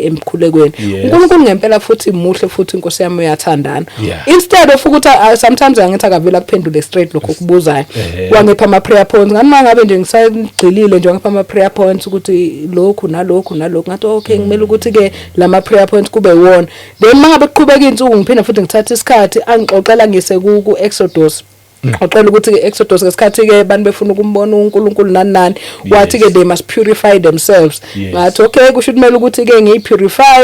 emkhulekweni? uNkulunkulu ngempela futhi muhle futhi, inkosi yami, uyathandana. Instead of ukuthi sometimes angithi akavela kuphendule straight lokho okubuzayo, wangipha ama prayer points. Ngani mangabe nje ngisagxilile nje, wangipha ama prayer points ukuthi lokhu nalokhu nalokhu. Ngathi okay, ngimele ukuthi ke lama prayer points kube wona. Then mangabe kuqhubeka insuku, ngiphinda futhi ngithatha isikhathi, angixoxela ngise ku Exodus, xoxela ukuthi ke Exodus ngesikhathi ke abantu befuna ukumbona uNkulunkulu nani nani, wathi ke they must purify themselves. Ngathi okay, kusho kumele ukuthi ke ngiyipurify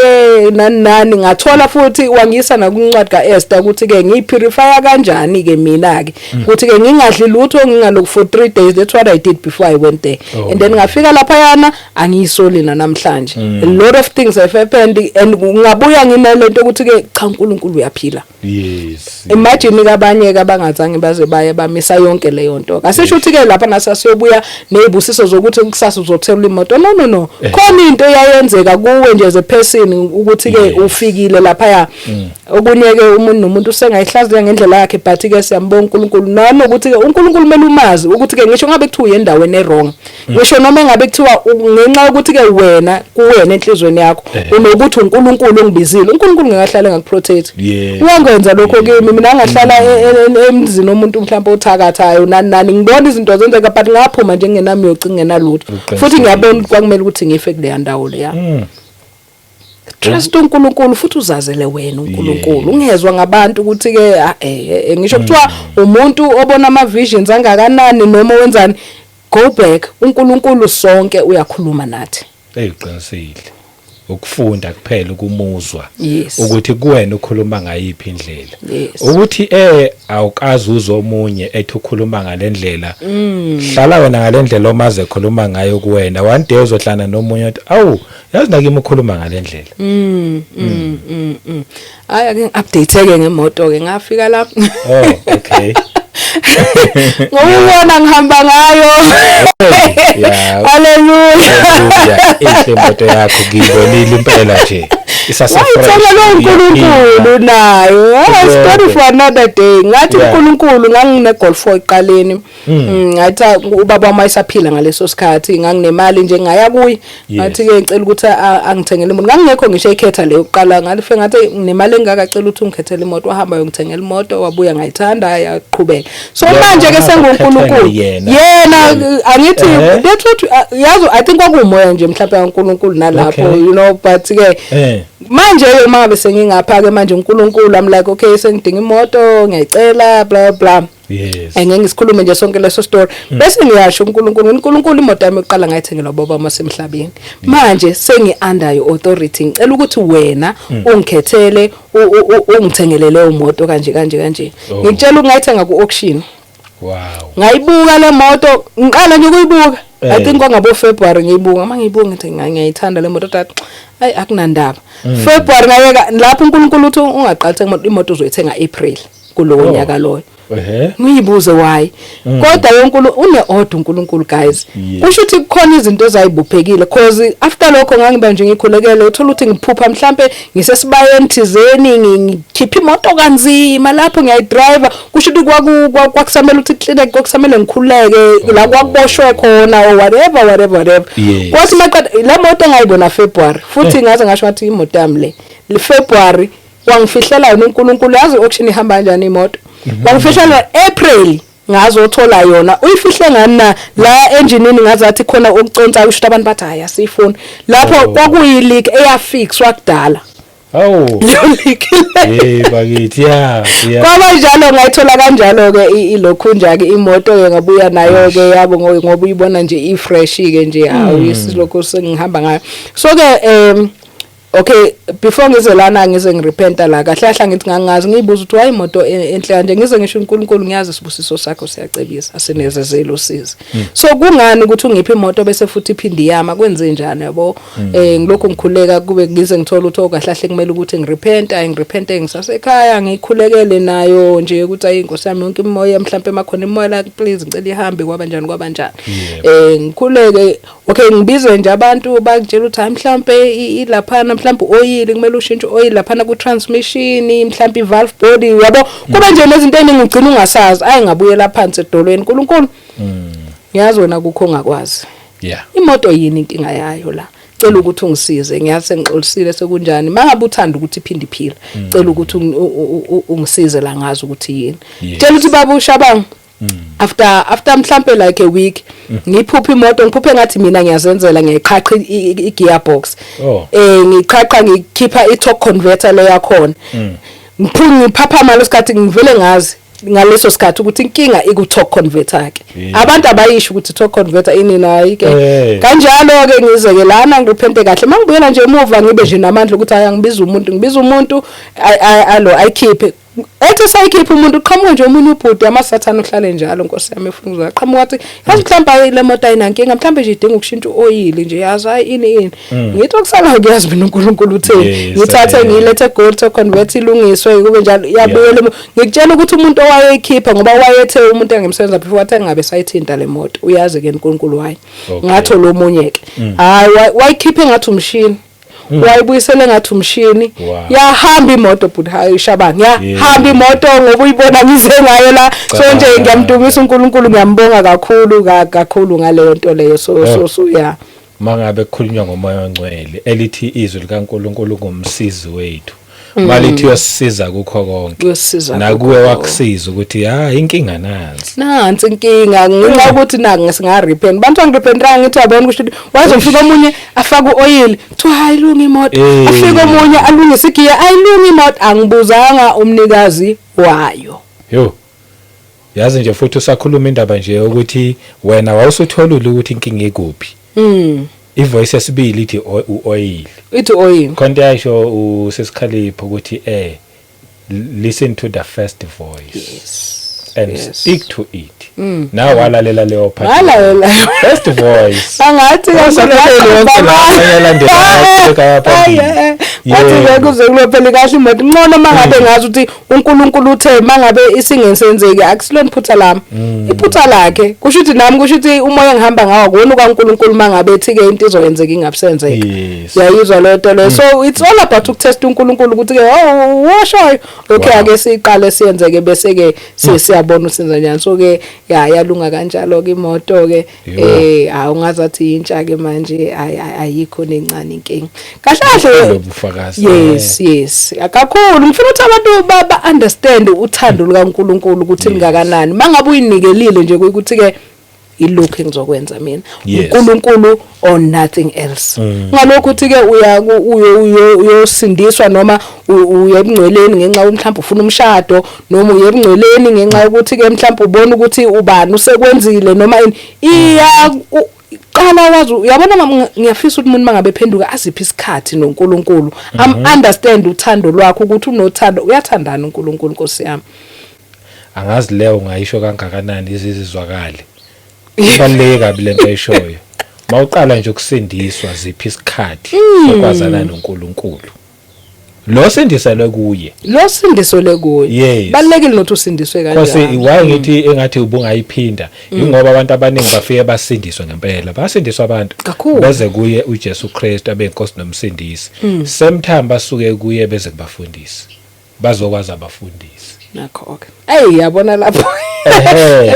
nani nani. Ngathola futhi wangisa nakuncwadi kaEsther ukuthi ke ngiyipurify kanjani ke mina ke, ukuthi ke ngingadli lutho, ngingaloku for 3 days. That's what I did before I went there. And then ngafika lapha yana, angiyisoli namhlanje. A lot of things have happened and ngabuya nginalento ukuthi ke cha, uNkulunkulu uyaphila. Imagine kabanye ke abangazange baze baye, bamisa yonke leyo nto. Asisho ukuthi ke lapha nasasiyobuya nezibusiso zokuthi kusasa uzothola imoto. No no no, khona into eyayenzeka kuwe nje as a person ukuthi ke ufikile lapha. Okunye ke, umuntu nomuntu usengayihlaziya ngendlela yakhe, but ke siyambonga uNkulunkulu, nanokuthi ke uNkulunkulu kumele umazi ukuthi ke ngisho ngabe kuthiwa uye endaweni ewrong, ngisho noma engabe kuthiwa ngenxa yokuthi ke wena kuwena enhlizweni yakho unokuthi uNkulunkulu ongibizile, uNkulunkulu ngeke ngakuprotect. Uyangwenza lokho kimi mina, ngahlala emzini omuntu mhlawumbe othakathayo nani nani, ngibona izinto zenzeka, but ngaphuma nje ngingenami yoci, ngingenalutho, futhi ngiyabona ukuthi kwakumele ukuthi ngife kuleya ndawo leya. Trust uNkulunkulu futhi uzazele wena uNkulunkulu, ungezwa ngabantu ukuthi ke ah, ngisho kuthiwa umuntu obona ama visions angakanani noma wenzani, go back, uNkulunkulu sonke uyakhuluma nathi. Eyiqinisile, ukufunda kuphela ukumuzwa ukuthi kuwena ukhuluma ngayiphi indlela, ukuthi awukazi uzomunye ethi ukhuluma ngalendlela, hlala wena ngalendlela omaze ekhuluma ngayo kuwena. One day uzohlana nomunye othi, "Awu, yazi nakimi ukhuluma ngalendlela." Hayi, ake ngi-update ke ngemoto ke, ngafika lapho. Oh, okay. Ngokubona ngihamba ngayo. Haleluya. Haleluya, inhle imoto yakho, ngiyibonile impela nje. Isase fresh. Wayithengelwe uNkulunkulu nayo. Ah, story for another day. Ngathi uNkulunkulu, ngangine Golf 4 eqaleni. Ngathi ubaba wami wayesaphila ngaleso sikhathi, nganginemali nje, ngaya kuye, ngathi ke ngicela ukuthi angithengele imoto. Ngangingekho ngisho ekhetha leyo kuqala, ngathi ngathi nginemali engaka, cela ukuthi ungikhethele imoto. Wahamba yongithengela imoto, wabuya, ngayithanda, yaqhubeka. So manje ke senguNkulunkulu yena. Yena angithi that's what yazi, I think kwakuumoya nje mhlawumbe kaNkulunkulu nalapho, but ke manje ke uma ngabe sengingapha ke manje uNkulunkulu, I'm like, okay, sengidinga imoto, ngiyayicela, blah blah. Angeke ngisikhulume nje sonke leso story. Bese ngiyasho uNkulunkulu, uNkulunkulu, imoto yami yokuqala ngayithengela ubaba wasemhlabeni, manje sengi under your authority, ngicela ukuthi wena ungikhethele, ungithengele leyo moto kanje kanje kanje. Ngikutshela, ungayithenga ku auction. Ngayibuka le moto, ngiqala nje ukuyibuka, I think kwangabo February ngiyibuka. Uma ngiyibuka ngithi ngiyayithanda le moto, tata, ayi, akunandaba. February ngayeka lapho, uNkulunkulu uthi ungaqali uthenga imoto, imoto uzoyithenga April kulowo nyaka loyo. Ngiyibuze why, kodwa uNkulunkulu une order, uNkulunkulu, guys. Kusho ukuthi kukhona izinto ezayibuphekile, cause after lokho ngangiba nje ngikhulekele, uthola ukuthi ngiphupha mhlambe ngisesibayeni thizeni, ngikhipha imoto kanzima lapho, ngiyayidriver. Kusho ukuthi kwakusamele ukuthi clean, kwakusamele ngikhuleke la kwakuboshwe khona or whatever whatever whatever. Kwathi maqeda le moto engayibona February futhi, ngaze ngasho ngathi imoto yami le, le February wangifihlela yona uNkulunkulu. Yazi auction ihamba kanjani imoto? Wangifihlela, April ngazothola yona. Uyifihle ngani na la enjinini? Ngazathi khona okuconsa, usho ukuthi abantu bathi hayi, asiyifuni lapho. Kwakuyi-leak eyafixwa kudala. Awu. Leyo leak. Hey bakithi, ya. Kwaba njalo, ngayithola kanjalo ke ilokhunja ke imoto ke, ngabuya nayo ke yabo, ngoba uyibona nje i-fresh ke nje, hawu, isilokhu sengihamba ngayo. So ke okay, before ngize lana, ngize ngirepenta la, kahle kahle ngithi ngangazi, ngiyibuza ukuthi why imoto enhle kanje. Ngize ngisho, uNkulunkulu, ngiyazi isibusiso sakho siyacebisa, asinezezelo usizi, so kungani ukuthi ungiphe imoto bese futhi iphinde iyama? Kwenze njani, yabo? Ngilokhu ngikhuleka, kube ngize ngithola ukuthi okahle kahle kumele ukuthi ngirepenta, ngirepente ngisasekhaya, ngikhulekele nayo nje ukuthi ayi, Nkosi yami, yonke imoya mhlawumbe makhona imoya la, please ngicela ihambe. Kwaba njani, kwaba njani. Ngikhuleke, okay, ngibize nje abantu, bangitshela ukuthi hayi, mhlambe ilaphana, mhlambe oil, kumele ushintshe oil laphana ku transmission, mhlambe i-valve body, yabo, kube nje nezinto eziningi ugcina ungasazi. Ayi, ngabuyela phansi edolweni, uNkulunkulu, ngiyazi wena kukho ongakwazi. Imoto yini inkinga yayo la? Cela ukuthi ungisize, ngiyazi sengixolisile, sekunjani, mangabe uthanda ukuthi iphinde iphile, cela ukuthi ungisize la, ngazi ukuthi yini. Tshela ukuthi baba uShabang, after mhlambe like a week, ngiphupha imoto, ngiphuphe ngathi mina ngiyazenzela, ngiyayiqhaqha i-gearbox. Ngiqhaqha, ngikhipha i-torque converter le yakhona. Ngiphaphama lesikhathi, ngivele ngazi ngaleso sikhathi ukuthi inkinga iku torque converter ke. Abantu abayisho ukuthi torque converter ini nayi ke. Kanjalo ke ngize ke lana, ngirepente kahle. Mangibuyela nje emuva, ngibe nje namandla ukuthi aya ngibiza umuntu, ngibiza umuntu, alo ayikhiphe. Ethi sayikhipha umuntu, uqhamuka nje omunye ubhuti, amasathane uhlale njalo, Nkosi yami, efuna ukuza, qhamuka wathi, yazi mhlawumbe ayi, le moto ayinankinga, mhlawumbe nje idinga ukushintsha uoyili nje, yazi, hayi, ini ini. Ngithi okusalayo kuyazi mina uNkulunkulu utheni. Ngithathe ngiyilethe eGoli, torque converter ilungiswe, kube njalo, yabuyela ngikutshela ukuthi umuntu owayeyikhipha, ngoba wayethe umuntu engimsebenza before wathi engabe sayithinta le moto, uyazi ke uNkulunkulu wayi. Ngathola omunye ke, hayi, wayikhipha engathi umshini, wayibuyisele ngathi umshini. Yahamba imoto, but hayi, Shabang, yahamba imoto ngoba uyibona ngize ngayo la. So nje ngiyamdumisa uNkulunkulu, ngiyambonga kakhulu kakhulu ngaleyo nto leyo. So yeah. Mangabe kukhulunywa ngomoya ongcwele, elithi izwi likaNkulunkulu ngumsizi wethu, malithi uyosisiza kukho konke. Uyosisiza. Nakuwe wakusiza ukuthi ha, inkinga nansi. Nansi inkinga, ngenxa ukuthi na singarepent, bantu angirepentanga, ngithi yabona kusho ukuthi wazofika omunye afake uoil, kuthiwa hayi, lunga imoto. Afike omunye alungise igiya, ayilunga imoto. Angibuzanga umnikazi wayo. Yo, yazi nje futhi usakhuluma indaba nje ukuthi wena wawusutholile ukuthi inkinga ikuphi, ivoice yesibili ithi uoil. Ithi oil. Khonto yasho usesikhalipho ukuthi listen to the first voice and stick to it. Now walalela leyo part. Ngalalela. First voice. Angathi Wasalalele yonke la alandelayo, aqhubeka phambili. Wathi ngeke uze kulophele kahle imoto. Ngcono mangabe ngazi ukuthi uNkulunkulu uthe mangabe isingesenzeki akusilona iphutha lami. Iphutha lakhe. Kusho ukuthi nami, kusho ukuthi umoya engihamba ngawo akuwona kaNkulunkulu mangabe ethi ke into izoyenzeka ingabusenzeka. Uyayizwa leyo nto leyo. So it's all about ukutesta uNkulunkulu ukuthi ke, oh, washoyo, okay, ake siqale siyenzeke, bese ke siyabona ukuthi senza njani. So ke ya, yalunga kanjalo ke imoto ke. Awungazathi intsha ke manje, ayikho nencane inkinga kahle kahle. Lobufakazi. Yes, kakhulu. Ngifuna ukuthi abantu ba understand uthando lukaNkulunkulu ukuthi lingakanani mangabe uyinikelile nje ukuthi ke ilokhu engizokwenza mina, uNkulunkulu or nothing else. Ngalokho uthi ke uya uyo uyosindiswa noma uya ebungcweleni ngenxa mhlawumbe ufuna umshado, noma uya ebungcweleni ngenxa yokuthi ke mhlawumbe ubona ukuthi ubani usekwenzile noma ini, iya qala wazi. Uyabona mama, ngiyafisa ukuthi umuntu mangabe ephenduka aziphi isikhathi noNkulunkulu, am understand uthando lwakho, ukuthi unothando, uyathandana uNkulunkulu, Nkosi yami. Angazi leyo ungayisho kangakanani izizwakale. Kubaluleke kabi lento ayishoyo. Mawuqala nje ukusindiswa, ziphi isikhathi sokwazana noNkulunkulu. Lo sindiselwe kuye. Lo sindiselwe kuye. Balekile nokuthi usindiswe kanjani. Nkosi, why ngithi engathi ubungayiphinda? Ingoba abantu abaningi bafike basindiswe ngempela. Basindiswa abantu. Kakhulu. Beze kuye uJesu Kristu abe inkosi nomsindisi. Same time basuke kuye beze kubafundisi. Bazokwazi abafundisi. Nakho ke. Ey, yabona lapho.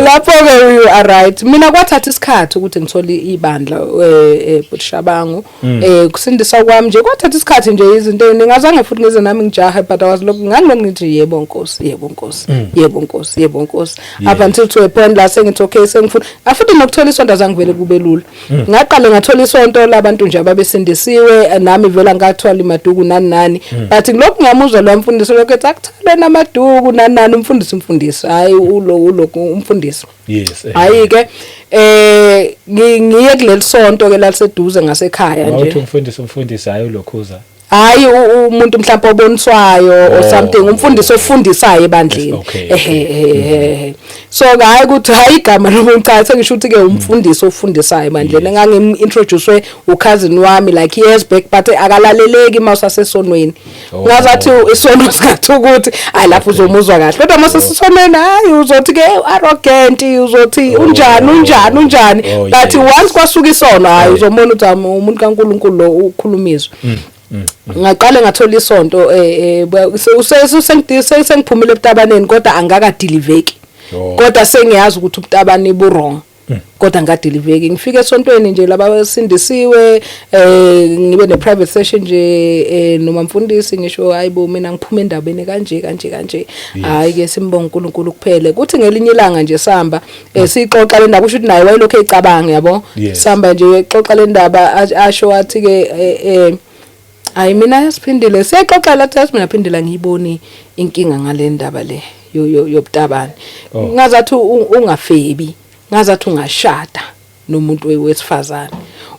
Lapho ke you are right. Mina kwathatha isikhathi ukuthi ngithole ibandla, Butshabangu. Kusindisa kwami nje kwathatha isikhathi nje, izinto eziningi azange futhi ngize nami ngijahe, but I was looking, ngangilokhu ngithi, "Yebo Nkosi, yebo Nkosi, yebo Nkosi, yebo Nkosi," up until to a point la sengithi, okay, sengifuna. Afuthi nokuthola isonto azange vele kube lula. Ngaqale ngathola isonto labantu nje ababesindisiwe, nami vela ngathwala imaduku nani nani, but ngilokhu ngiyamuzwa lo mfundisi lokho ethi akuthwale namaduku nani nani, umfundisi, hayi ulo umfundisi. Hayi ke, ngiye kuleli sonto ke laliseduze ngasekhaya nje. Mawuthi umfundisi, hayi ulokhuza. Hayi, umuntu mhlawumbe oboniswayo or something, umfundisi ofundisayo ebandleni. Ehe, so hayi ukuthi hayi igama lomuntu, cha, sengisho ukuthi ke umfundisi ofundisayo ebandleni. Engangi-introduce ucousin wami like years back, but akalaleleki uma usasesonweni. Ngazathi isono singathi ukuthi hayi, lapho uzomuzwa kahle, kodwa uma sesisonweni, hayi, uzothi ke arrogant, uzothi unjani, unjani, unjani. But once kwasuka isono, hayi, uzomona ukuthi umuntu kaNkulunkulu lo ukhulumiswa. Ngaqale ngathola isonto, sengiphumile ebutabaneni kodwa angakadiliveki. Kodwa sengiyazi ukuthi ubutabani bu wrong, kodwa ngadiliveki. Ngifike esontweni nje labasindisiwe, ngibe ne private session nje noma mfundisi, ngisho, "Hayibo, mina ngiphuma endabeni kanje kanje kanje." Hayi ke, simbonga uNkulunkulu kuphele kuthi ngelinye ilanga nje samba sixoxa le ndaba, kusho ukuthi naye wayelokhu ecabanga, yabo. Samba nje exoxa le ndaba, asho wathi ke, "Hayi, mina yasiphindile siyaxoxa lathi, yazi mina Phindile, ngiyiboni inkinga ngale ndaba le yobutabane. Ngazathi ungafebi, ngazathi ungashada nomuntu wesifazane."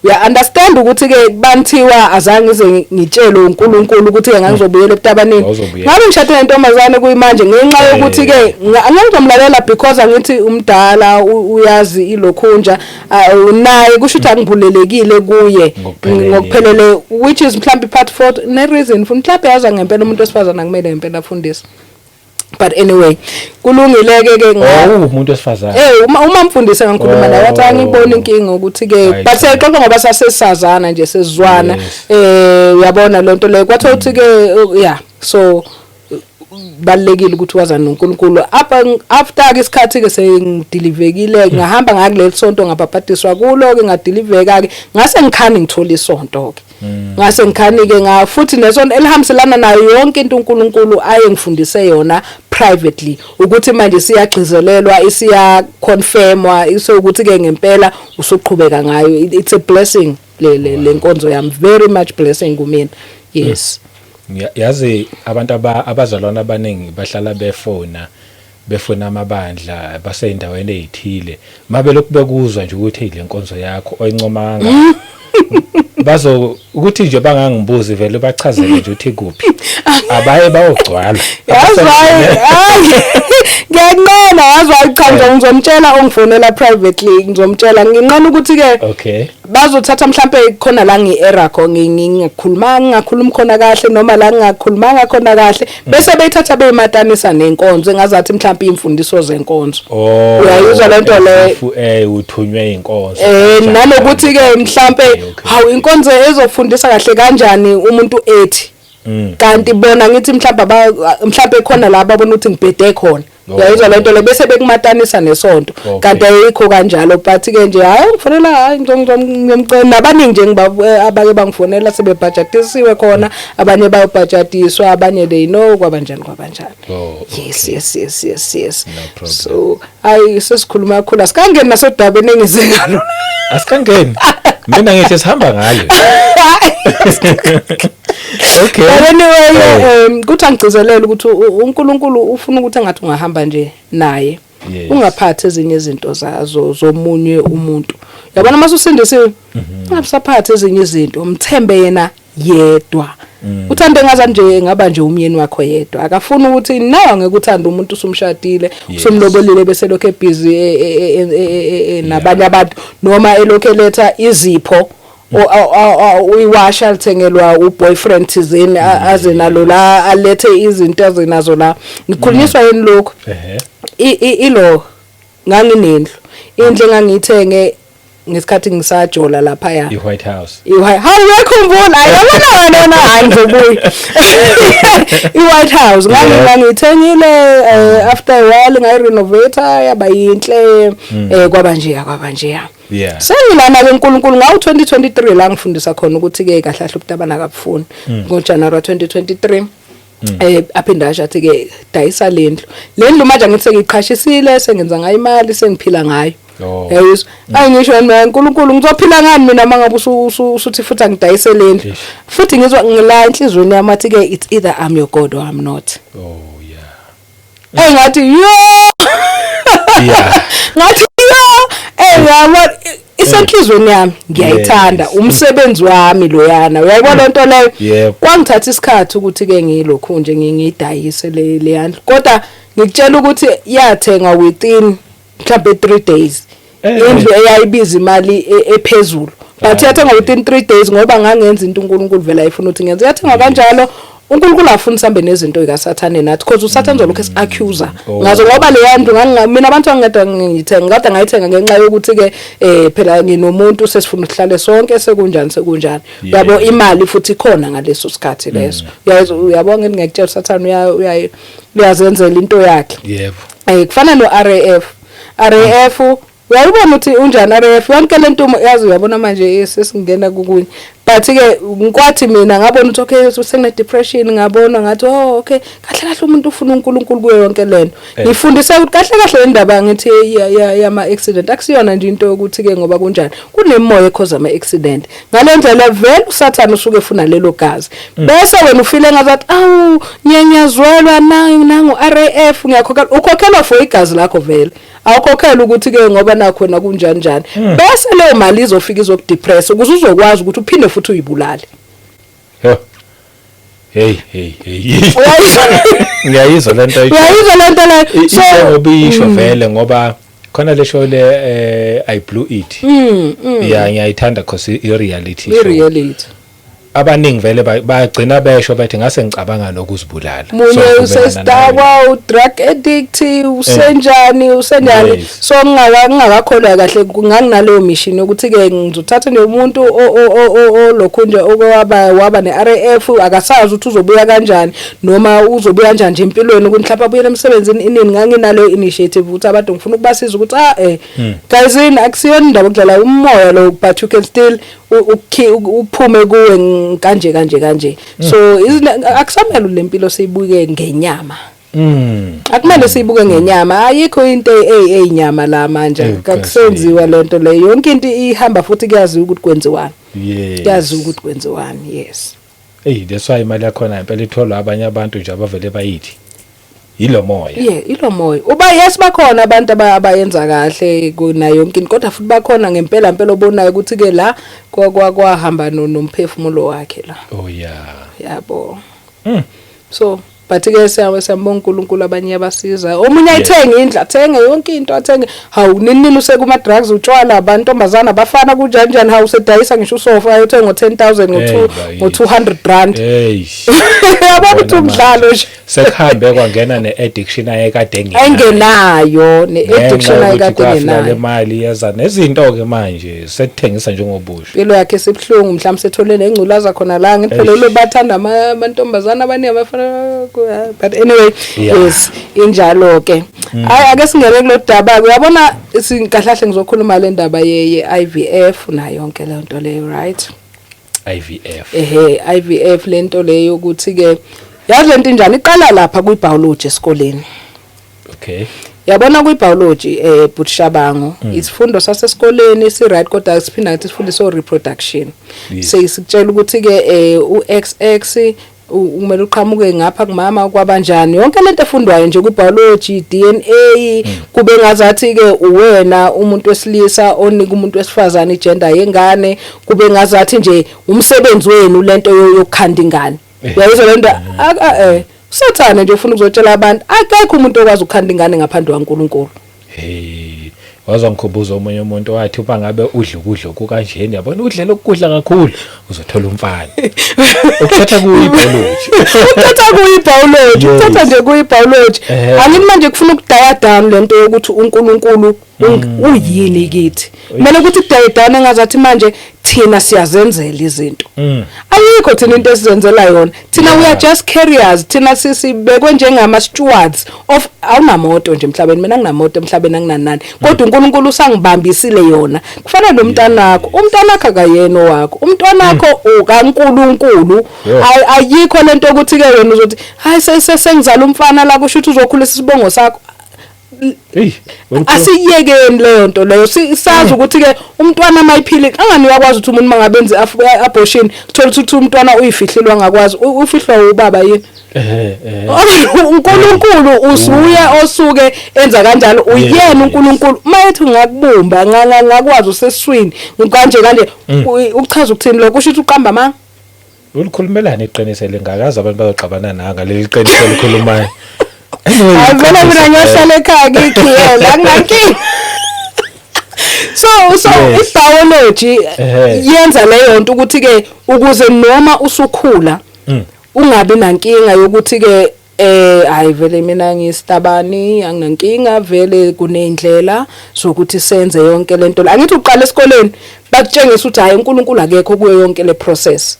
Uya understand ukuthi ke banthiwa azange ngize ngitshele uNkulunkulu ukuthi ke ngangizobuyela ebutabaneni. Wawuzobuyela. Ngabe ngishade nentombazane kuyimanje ngenxa yokuthi ke angizomlalela because angithi umdala, uyazi ilokhunja, naye kusho ukuthi angivulelekile kuye. Ngokuphelele. Ngokuphelele, which is mhlawumbe part 4 ne reason futhi mhlawumbe yaza ngempela umuntu wesifazane akumele ngempela afundise, but anyway, kulungile ke ke. Oh, umuntu wesifazane. Uma mfundisi engikhuluma naye wathi angiboni inkinga ukuthi ke Hayi, but cha. siyayixoxa ngoba sasesazana nje, sesizwana. Uyabona lonto leyo, kwathiwa ukuthi ke yeah, so balekile ukuthi wazana noNkulunkulu. After ke isikhathi ke sengidilivekile, ngahamba ngakuleli sonto, ngabhabhadiswa kulo ke, ngadiliveka ke, ngase ngikhani ngithola isonto ke, ngase ngikhani ke nga futhi nesonto elihambiselana nayo yonke into uNkulunkulu aye ngifundise yona privately, ukuthi manje siyagcizelelwa, isiya confirmwa, isokuthi ke ngempela usuqhubeka ngayo. It's a blessing le nkonzo yami, very much blessing kumina, yes. Yazi abantu abazalwane abaningi bahlala befona befuna amabandla baseyindaweni ezithile, mabe lokhu bekuzwa nje ukuthi hey, le nkonzo yakho oyincoma kangaka, bazo ukuthi nje bangangibuzi vele, bachazele nje ukuthi kuphi, abaye bayogcwala. Yazi, hayi, hayi. Ngiyanqena yazi, cha, ngizomtshela ongifonela privately, ngizomtshela nginqena ukuthi ke bazothatha mhlambe khona la ngi-error kho, ngingakhuluma, ngingakhulumi khona kahle, noma la ngingakhulumanga khona kahle, bese beyithatha beyimatanisa nenkonzo, engazathi mhlambe imfundiso zenkonzo. Oh. Uyayizwa lento le? As if, uthunywe inkonzo. Nanokuthi ke mhlambe, hawu, inkonzo ezofundisa kahle kanjani umuntu ethi kanti bona ngithi mhlawumbe mhlawumbe khona la babona ukuthi ngibhede khona. Uyayizwa lento le? Bese bekumatanisa nesonto, kanti ayikho kanjalo. But ke nje, hayi, ngifonela, hayi, ngizomcela nabaningi nje abake bangifonela sebebhajatisiwe khona, abanye bayobhajadiswa, abanye they know kwabanjani kwabanjani. Yes. No problem. So ayi, sesikhuluma kakhulu, asikangeni nasodabeni engize ngalo. Asikangeni, mina ngithi sihamba ngayo, okay. But anyway, kuthi angigcizelele ukuthi uNkulunkulu ufuna ukuthi engathi ungahamba nje naye, ungaphathi ezinye izinto zazo zomunye umuntu. Yabona, mase usindisiwe, ungabusaphathi ezinye izinto, umthembe yena yedwa. Uthande ngaza nje ngaba nje umyeni wakho yedwa. Akafuni ukuthi nawe ngeke uthande umuntu usumshadile, usumlobolile, bese lokho ebusy nabanye abantu, noma elokhu eletha izipho, uyiwasha lithengelwa uboyfriend thizeni, aze nalo la, alethe izinto azinazo la. Ngikhulunyiswa yini lokho? Ilo nganginendlu, indlu engangiyithenge ngesikhathi ngisajola laphaya. I-White House. Hawu, uyakhumbula? Ayabona wena wena, hayi, ngizobuya. I-White House ngangiyithengile, after a while ngayirenovate, yaba yinhle, kwaba nje, kwaba nje. Sengilana ke uNkulunkulu ngawo 2023 la ngifundisa khona ukuthi ke kahle kahle ubutabana akabufuni. NgoJanuary 2023 aphinda asho athi ke, dayisa lendlu. Lendlu manje ngithi sengiqhashisile, sengenza ngayo imali, sengiphila ngayo. Yayizwa? Ayi, ngisho mina, uNkulunkulu, ngizophila ngani mina mangabe usuthi futhi angidayise lendlu? Eish. Futhi ngizwa ngila enhlizweni yami athi ke, it's either I'm your God or I'm not. Engathi yo, ngathi yo, ngiyabona isenhlizweni yami, ngiyayithanda, umsebenzi wami loyana, uyayibona lento leyo? Yebo. Kwangithatha isikhathi ukuthi ke ngilokhu nje ngiyidayise le leyandlu, kodwa ngikutshela ukuthi yathengwa within mhlawumbe 3 days, indlu eyayibiza imali ephezulu, but yathengwa within 3 days ngoba ngangenza into uNkulunkulu vele ayifuna ukuthi ngenze. Yathengwa kanjalo. uNkulunkulu afuna sihambe nezinto zikaSathane nathi, because uSathane uzolokhu esi-accuser ngazo, ngoba leya ndlu mina abantu angingeda ngiyithenga, kodwa ngayithenga ngenxa yokuthi ke phela nginomuntu, sesifuna ukuhlale sonke, sekunjani sekunjani, yabo, imali futhi ikhona ngaleso sikhathi leso. Uyayizwa, uyabona, ngithi ngiyakutshela, uSathane uyazenzela into yakhe. Kufana no RAF. RAF, uyayibona ukuthi unjani RAF, yonke lento yazi, uyabona manje sesingena kokunye, but ke ngikwathi mina ngabona ukuthi okay, sengine depression, ngabona ngathi, oh okay, kahle kahle umuntu ufuna uNkulunkulu kuyo yonke lento. Ngifundise ukuthi kahle kahle le ndaba ngithi yama accident akusiyona nje into yokuthi ke ngoba kunjani, kunemoya ekhoza ama accident. Ngale ndlela vele uSathane usuke efuna lelo gazi, bese wena ufile ngazathi, awu, ngiyanyazwelwa nangu RAF, ngiyakhokhelwa. Ukhokhelwa for igazi lakho vele, awukhokhela ukuthi ke ngoba nakho wena kunjani njani. Bese leyo mali izofika izokudepress ukuze uzokwazi ukuthi uphinde futhi uyibulale. Yo. Hey hey hey. Uyayizwa? Ngiyayizwa lento oyisho. Uyayizwa lento leyo? So njengoba isho vele, ngoba khona le show le, I Blew It. Yeah, ngiyayithanda cause i reality show. I-reality. Abaningi vele bagcina besho bathi ngase ngicabanga nokuzibulala. Munye So, ngivumelana nawe. Usesidakwa, u-drug addict, usenjani usenjani. So ngingakakholwa kahle, nganginaleyo mission yokuthi ke ngizothatha nje umuntu olokhu nje okwaba waba ne-RAF, akasazi ukuthi uzobuya kanjani noma uzobuya kanjani nje empilweni, ukuthi mhlawumbe abuyele emsebenzini inini. Nganginaleyo initiative ukuthi abantu ngifuna ukubasiza ukuthi, ah, guys, akusiyona indaba yokudlala umoya lo, but you can still uphume kuwe kanje kanje kanje. So akusamele lempilo siyibuke ngenyama. Akumele siyibuke ngenyama, ayikho into eyinyama la manje. Akusenziwa lento leyo, yonke into ihamba futhi kuyaziwa ukuthi kwenziwani. Kuyaziwa ukuthi kwenziwani, yes. Hey, that's why imali yakhona impela itholwa abanye abantu nje abavele bayithi yilo moya. Yeah, ilo moya. Uba yes, bakhona abantu abayenza kahle kunayo yonke into, kodwa futhi bakhona ngempela impela obonayo ukuthi ke la kwahamba nomphefumulo wakhe la. Yabo. So But ke siyambonga uNkulunkulu, abanye abasiza, omunye ayithenge indlu, athenge yonke into, athenge, hawu, nini nini, usekuma drugs, utshwala, abantombazana, abafana, kunjani njani, hawu, usedayisa ngisho usofa ayothenga ngo10000, ngo2 ngo200 rand. Hey. Yabo ukuthi umdlalo nje. Sekuhambe kwangena ne-addiction ayekade engenayo. Engenayo, ne-addiction ayekade le engenayo. Mali yeza nezinto-ke manje, sekuthengisa njengobusho. Impilo yakhe sibuhlungu, mhlawumbe sethole nengculaza khona la. Ngithi phela lo bathanda amantombazana abaningi, abafana, but anyway. Yes, injalo ke. Hayi, ake singene kulo daba ke. Uyabona, sikahlahle ngizokhuluma le ndaba ye IVF nayo yonke le nto leyo, right? IVF. Ehe, IVF, lento leyo ukuthi ke, yazi lento injani, iqala lapha kwi-biology esikoleni. Yabona, kwi-biology, Bhutshabango, isifundo sasesikoleni si right, kodwa siphinda ngathi sifundise reproduction. Seyisitshela ukuthi ke u-XX kumele uqhamuke ngapha kumama, kwabanjani, yonke lento efundwayo nje kwi-biology, DNA, kube ngazathi ke uwena umuntu wesilisa onika umuntu wesifazane igender yengane, kube ngazathi nje umsebenzi wenu lento yokukhanda ingane. Uyayizwa lento? Sathane nje ufuna ukuzotshela abantu, akekho umuntu okwazi ukukhanda ingane ngaphandle kwaNkulunkulu. Hey, wazangikhumbuza omunye umuntu wathi uma ngabe udla ukudla okukanjeni, yabona, udle lokudla kakhulu, uzothola umfana. Ukuthatha kuyi-biology. Ukuthatha kuyi-biology, ukuthatha nje kuyi-biology. Angithi manje kufuna ukudaya down lento yokuthi uNkulunkulu uyini kithi. Kumele ukuthi kudaye down engazathi manje thina siyazenzela izinto. Ayikho thina into esizenzela yona thina. We are just carriers thina, sisibekwe njengama stewards of. Awunamoto nje emhlabeni, mina nginamoto emhlabeni, anginanani, kodwa uNkulunkulu usangibambisile yona. Kufana nomntanakho, umntanakho akayena owakho, umntwanakho ukaNkulunkulu. Ayikho lento ukuthi ke wena uzothi, hayi, sengizala umfana la, kusho ukuthi uzokhulisa isibongo sakho. Hey. Asiyekeni leyo nto leyo. Sazi ukuthi ke umntwana mayiphile angani, uyakwazi ukuthi umuntu mangabe enze abortion, kuthola ukuthi umntwana uyifihlelwa, angakwazi ufihlwa ubaba yini? Eh eh. uNkulunkulu usuye osuke enza kanjalo, uyena uNkulunkulu mayethi ngakubumba, ngakwazi useswini kanje kanje. Ukuchaza ukuthini lokho? Kusho ukuthi uqamba amanga. Ulikhulumelana iqiniso lingakazi, abantu bazoxabana nawe ngaleli qiniso elikhulumayo. Anyway, Hayi vele, mina ngiyohlala ekhaya ngikhiyela, anginankinga. So i-biology yenza leyo nto ukuthi ke ukuze noma usukhula ungabi nankinga yokuthi ke hayi vele mina ngistabani, anginankinga, vele kunendlela zokuthi senze yonke lento. Angithi uqala esikoleni bakutshengisa ukuthi hayi, uNkulunkulu akekho kuyo yonke le process.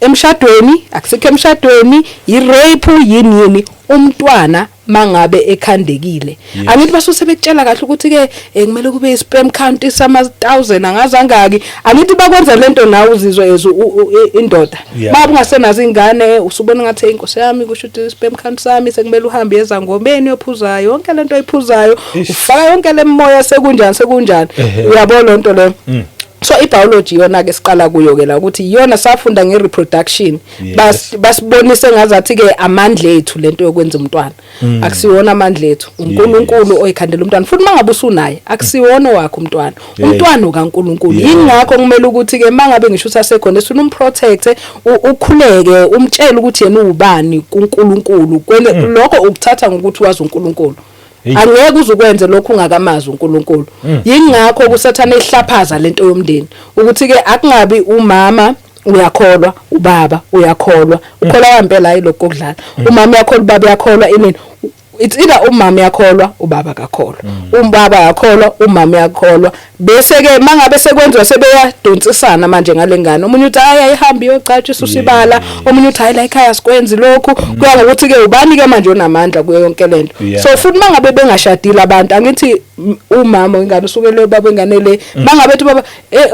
Emshadweni akusikho, emshadweni i-rape, yini yini, umntwana mangabe ekhandekile. Angithi basuse bekutshela kahle ukuthi ke kumele kube i-sperm count sama 1000, angazi angaki. Angithi bakwenza lento nawe uzizwe as indoda. Uma ungasenazo ingane, usubona ngathi, inkosi yami, kusho ukuthi sperm count sami sekumele uhambe ezangomeni, uyophuza yonke lento oyiphuzayo, ufaka yonke lemoya, sekunjani sekunjani. Uyabona lonto leyo? So i-biology yona ke siqala kuyo ke la, ukuthi iyona safunda nge-reproduction. Basibonise ngazathi ke amandla ethu lento yokwenza umntwana. Akusiwona amandla ethu, uNkulunkulu oyikhandela umntwana. Futhi mangabe usunaye, akusiwona wakho umntwana, umntwana kaNkulunkulu. Yingakho kumele ukuthi ke mangabe ngisho usasekhona esifuna umprotect, ukhuleke, umtshele ukuthi yena uwubani kuNkulunkulu. Lokho ukuthatha ngokuthi wazi uNkulunkulu. Angeke uze ukwenze lokhu ungakamazi uNkulunkulu. Yingakho kusathana ehlaphaza lento yomndeni, ukuthi ke akungabi umama uyakholwa, ubaba uyakholwa, ukholwa kwempela, hayi lokho kokudlala. Umama uyakholwa, ubaba uyakholwa, inini. It's either umama uyakholwa, ubaba akakholwa, ubaba uyakholwa, umama uyakholwa, bese ke mangabe sekwenziwa sebeyadonsisana manje ngale ngane. Omunye uthi, hayi, ayihambi iyogqatsha isusibala. Omunye uthi, hayi, la ekhaya sikwenzi lokhu. Kuya ngokuthi ke ubani ke manje onamandla kuyo yonke lento. So futhi mangabe bengashadile abantu, angithi umama wengane usuke le, baba wengane le, mangabe ethi baba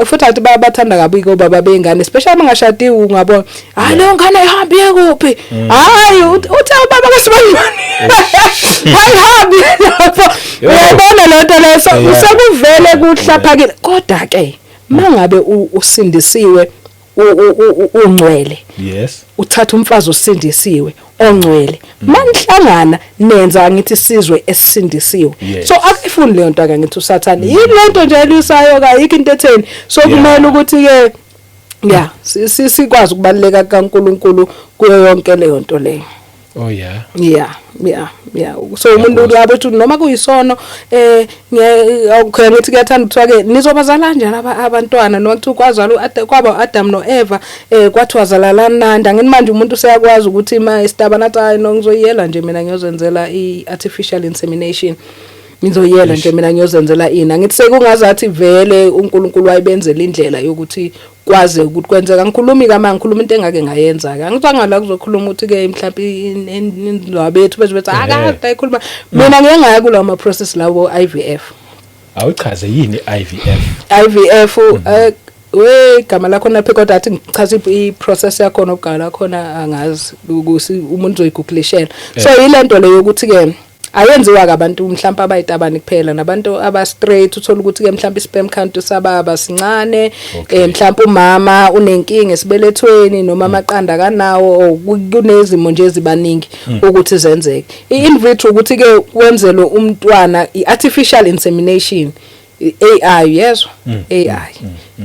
futhi athi bathanda kabi ke obaba bengane, especially mangashadiwe, ungabona, hayi, leyo ngane ayihambi iye kuphi, hayi, uthi ubaba kasibani, hayihambi lapho. Uyabona le nto leyo? So sekuvele kuhlaphakile. Kodwa ke mangabe usindisiwe, ungcwele, uthatha umfazi osindisiwe, ongcwele, manihlangana nenza, ngithi, isizwe esisindisiwe. So akuyifuni leyo nto ake ngithi usathane. Yini lento nje elisayo? Kayikho into etheni. So kumele ukuthi ke Yeah, sikwazi ukubaluleka kaNkuluNkulu kuyo yonke leyo nto leyo. Oh yeah. Yeah. So umuntu labo uthi noma kuyisono, okay, ngithi kuyathanda kuthiwa ke nizobazala kanjani abantwana, noma kuthiwa kwazalwa kwaba Adam noEva, kwathiwa zalalana ngini. Manje umuntu useyakwazi ukuthi ma isitabana athi, "Hayi no, ngizoyiyela nje mina, ngiyozenzela i-artificial insemination, ngizoyiyela nje mina, ngiyozenzela ini." Angithi sekungazathi vele uNkulunkulu wayebenzela indlela yokuthi kwaze ukuthi kwenzeka. Ngikhulumi kama ngikhuluma into engake ngayenza ke, angizwanga la kuzokhuluma ukuthi ke mhlawumbe indaba yethu bese bethi akade ayikhuluma. Mina ngike ngaya kulawo ma process lawo IVF. Awuchaze, yini IVF? IVF, we igama lakho naphi? Kodwa athi ngichaza i-process yakhona, ubugala lakhona angazi ukuthi umuntu uzoyigooglishela. So yilento leyo ukuthi ke ayenziwa ke abantu mhlawumbe abayitabani kuphela, nabantu aba straight. Uthola ukuthi ke mhlawumbe isperm count sababa sincane, mhlawumbe umama unenkinga esibelethweni noma amaqanda kanawo, or kunezimo nje ezibaningi ukuthi zenzeke. I-in vitro ukuthi ke kwenzelwe umntwana i-artificial insemination, AI, yezwa, AI,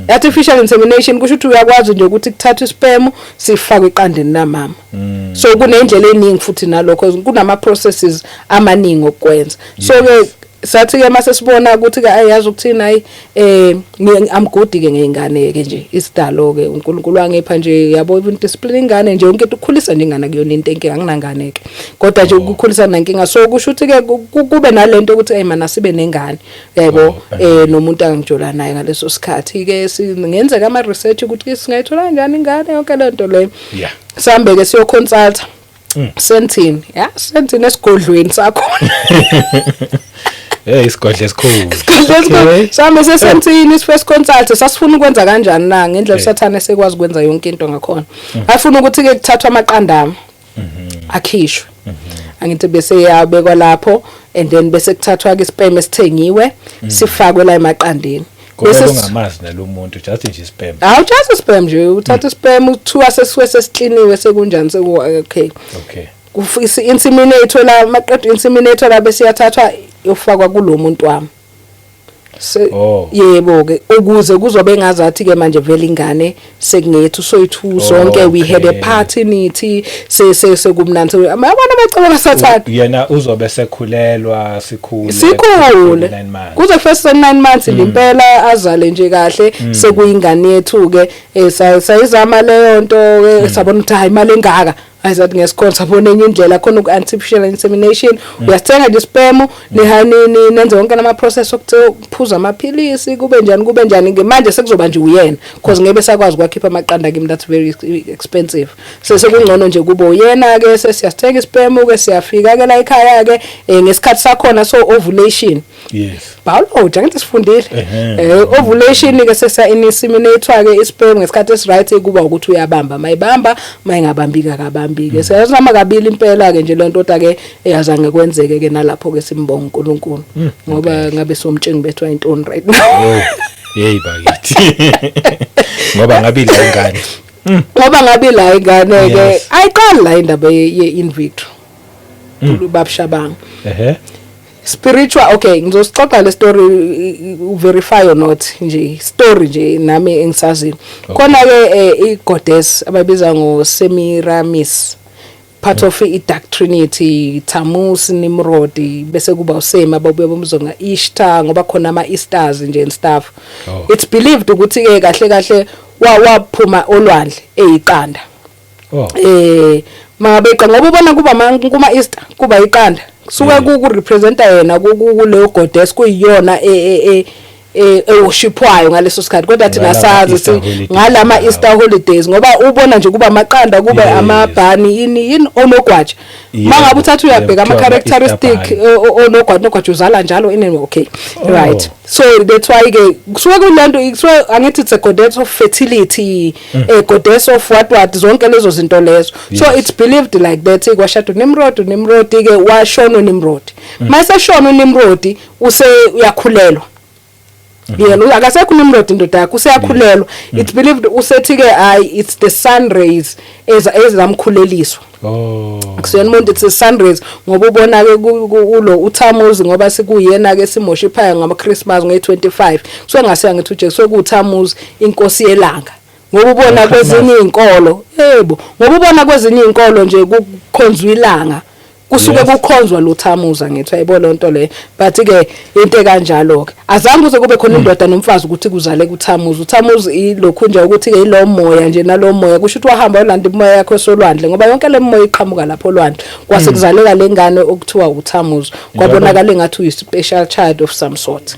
artificial insemination, kusho ukuthi uyakwazi nje ukuthi kuthathwe isperm sifakwe eqandeni lamama. So kunendlela eningi futhi nalokho kunama processes amaningi okwenza. So ke sathi ke mase sibona ukuthi ke ayazi ukuthini, hayi, I'm good ke ngezingane ke nje, isidalo ke uNkulunkulu wangipha nje, yabo, even discipline ingane nje, yonke into, ukukhulisa nje ingane kuyona into enkinga. Anginangane ke, kodwa nje ukukhulisa nankinga. So kusho ukuthi ke kube nalento ukuthi hey mana, sibe nengane, yabo. Nomuntu angijola naye ngaleso sikhathi ke singenzeka ama research ukuthi singayithola kanjani ingane, yonke lento leyo. Sambe ke siyo consult Sentini, ya, Sentini, esigodlweni sakhona. Hey, isigodlo esikhulu. Okay. Sambe sesentini first consult, sasifuna ukwenza kanjani na ngendlela uSathane sekwazi ukwenza yonke into ngakhona. Afuna ukuthi ke kuthathwa amaqanda ami akhishwe. Angithi bese yabekwa lapho and then bese kuthathwa ke isperm esithengiwe sifakwe la emaqandeni. Kumele ungamazi nalomuntu, just nje isperm. Awu, just isperm nje, uthatha isperm, kuthiwa sesisuke sesikliniwe, sekunjani, seku okay. Kufisa inseminate la, maqedwe inseminate la, bese yathathwa yofakwa kulo muntu wami. Oh. Yebo ke, ukuze kuzobe engazathi ke manje vele ingane sekungethu soyithu sonke. We had a party, nithi se sekumnandi, yabona, abacabanga sathana. Yena uzobe sekhulelwa, sikhule. Sikhule. 9 months. Kuze first 9 months impela azale nje kahle, sekuyingane yethu ke. Sayizama leyo nto ke, sabona ukuthi hayi, imali engaka ayizathi ngesikhona. Sabona enye indlela khona, uku-artificial insemination, uyasithenga nje isperm, nihani nenze wonke lama process okuphuza amaphilisi, kube njani, kube njani ke. Manje sekuzoba nje uyena, because ngeke sakwazi ukwakhipha amaqanda kimi, that's very expensive. So sekungcono nje kube uyena ke. Sesiyasithenga isperm ke, siyafika ke la ekhaya ke, ngesikhathi sakhona, so ovulation, biology, angithi sifundile? Ovulation ke, sesa inseminate ke isperm ngesikhathi esiright, kuba ukuthi uyabamba, mayibamba, mayingabambi akabambi ke. Siyazama kabili impela ke nje lento, kodwa ke eyazange kwenzeke ke. Nalapho ke simbonga uNkulunkulu, ngoba ngabe somtshengi bethu ayintoni right now. Oh, hey bakithi. Ngoba ngabe la ingane. Ngoba ngabe la ingane ke. Ayiqali la indaba ye in vitro, babshabanga. Spiritual, okay, ngizosixoxa le story, verify or not nje, story nje nami engisaziyo. Khona ke i-goddess abayibiza ngo Semiramis, part of i-dark trinity, Tammuz, Nimrod, bese kuba uSem, ababuye bomuzwa nga-Ishtar, ngoba khona ama-Easters nje and stuff. It's believed ukuthi ke kahle kahle waphuma olwandle eyiqanda. Mangabe iqanda, ngoba ubona kuba kuma Easter kuba iqanda, kusuke ku representa yena kuleyo goddess, kuyiyona eworshipwayo ngaleso sikhathi. Kodwa thina Ngalama sazi Easter holidays ngalama lawo. Easter holidays, ngoba ubona nje kuba amaqanda, kube amabhani, yini yini, onogwaja. Mangabe uthatha uyabheka ama Kuthiwa ama-Easter characteristic bunny. onogwaja, nogwaja uzala njalo in, okay. Right, so that's why ke kusuke kulento, kusuke angithi it's a goddess of fertility, a goddess of what what, zonke lezo zinto lezo. So it's believed like that kwashada uNimrod. uNimrod ke washona, uNimrod mayeseshona, uNimrod use uyakhulelwa yena, akasekho uNimrod, indoda yakhe, useyakhulelwa. It's believed usethi ke hayi, it's the sun rays ezamkhuleliswa. Akusiyona umuntu, it's the sun rays, ngoba ubona ke ulo uThamuzi, ngoba sikuyena ke simworshiphayo ngama Christmas nge25, so ngase ngithi uJesu kuThamuzi, inkosi yelanga. Ngoba ubona kwezinye izinkolo, yebo, ngoba ubona kwezinye izinkolo nje kukhonzwa ilanga, kusuke kukhonzwa lo Thamuza, ngithi ayibona lonto le. But ke into ekanjalo ke azange kuze kube khona indoda nomfazi ukuthi kuzale kuThamuza. UThamuza ilokhu nje ukuthi ke ilo moya nje, nalo moya kusho ukuthi wahamba ulanda imoya yakho esolwandle, ngoba yonke le moya iqhamuka lapho olwandle. Kwase kuzaleka lengane okuthiwa uThamuza, kwabonakala engathi uyi special child of some sort.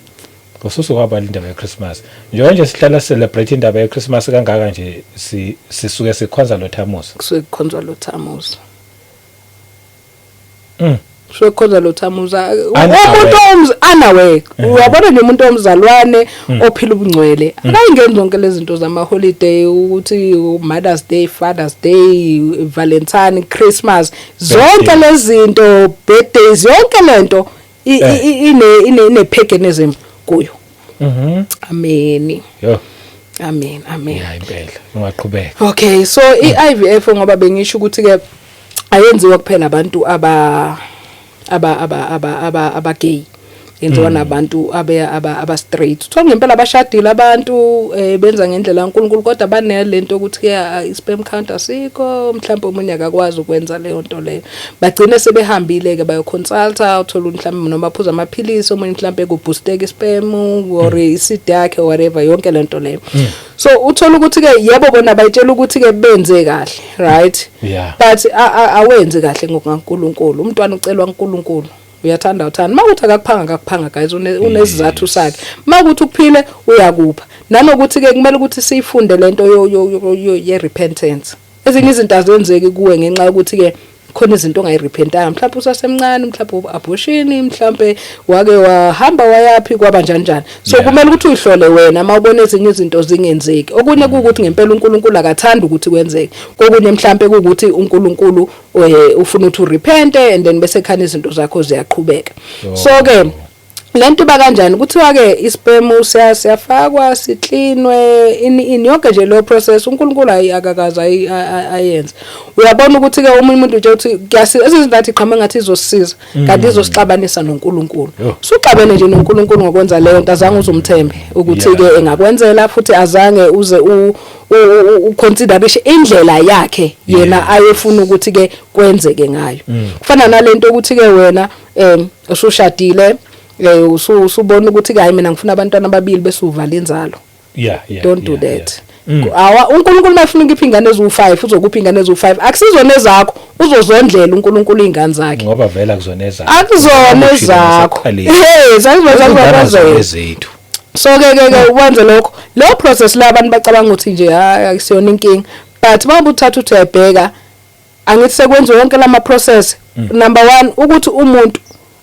Ususu kwabala indaba yeChristmas. Njengoba nje sihlala celebrate indaba yeChristmas kangaka nje, sisuke sikhonza lo Thamuza. Kusuke kukhonzwa lo Thamuza. Kusuke kukhonzwa lo Thamuza. Umuntu omz unaware. Uyabona nje, umuntu omzalwane ophila ubungcwele akayingeni zonke lezi zinto zama holiday, ukuthi Mother's Day, Father's Day, Valentine, Christmas, zonke lezi zinto, birthdays, yonke lento ine paganism kuyo. Amen. Yo. Amen, amen. Yeah, impela. Ungaqhubeka. Okay, so i-IVF, ngoba bengisho ukuthi ke ayenziwa kuphela abantu aba gay, yenziwa nabantu aba straight. Uthola ngempela abashadile abantu, benza ngendlela kaNkulunkulu, kodwa banelento ukuthi ke i-sperm count asikho, mhlawumbe omunye akakwazi ukwenza leyo nto leyo. Bagcine sebehambile ke bayoconsulta, uthola mhlawumbe noma aphuza amaphilisi, omunye mhlawumbe kuboosteka isperm or iseed yakhe, whatever, yonke lento leyo. So uthola ukuthi ke yebo, bona bayitshela ukuthi ke benze kahle, right? But awenzi kahle ngokukaNkulunkulu. Umntwana ucelwa uNkulunkulu, uyathanda uthanda, makuthi akakuphanga, akakuphanga guys, unesizathu sakhe. Makuthi ukuphile, uyakupha. Nanokuthi ke kumele ukuthi siyifunde lento yo ye repentance. Ezinye izinto azenzeki kuwe ngenxa yokuthi ke khona izinto ongayirepentanga, mhlawumbe usasemncane, mhlawumbe abortion, mhlawumbe wake wahamba wayaphi, kwaba njani njani. So kumele ukuthi uyihlole wena uma ubona ezinye izinto zingenzeki. Okunye kuwukuthi ngempela uNkulunkulu akathanda ukuthi kwenzeke, kokunye mhlawumbe kuwukuthi uNkulunkulu ufuna ukuthi urepente and then bese khana izinto zakho ziyaqhubeka. So ke lento iba kanjani? Kuthiwa ke isperm siyafakwa, siklinwe, ini ini, yonke nje leyo process uNkulunkulu ayi akakaze ayenze. Uyabona ukuthi ke omunye umuntu nje uthi kuyasiza, ezinye izinto athi qhamuka ngathi izosisiza, kanti izosixabanisa noNkulunkulu. Usuxabene nje noNkulunkulu ngokwenza leyo nto, azange uzumthembe ukuthi ke engakwenzela, futhi azange uze uconsiderishe indlela yakhe yena ayefuna ukuthi ke kwenzeke ngayo. Kufana nalento ukuthi ke wena usushadile, usubona ukuthi ke hayi, mina ngifuna abantwana ababili, bese uvala inzalo. Don't do that. Awa, uNkulunkulu mayifuna ukupha ingane eziwu5, uzokupha ingane eziwu5, akusizona ezakho, uzozondlela uNkulunkulu izingane zakhe. Ngoba vela kuzona ezakho. Akuzona ezakho, hey, sakuzona. Ezethu. So ke ukwenze lokho, leyo process la, abantu bacabanga ukuthi nje hayi, akusiyona inkinga, but uma uthatha uthi uyayibheka, angithi sekwenziwe yonke lama process. Number 1, ukuthi umuntu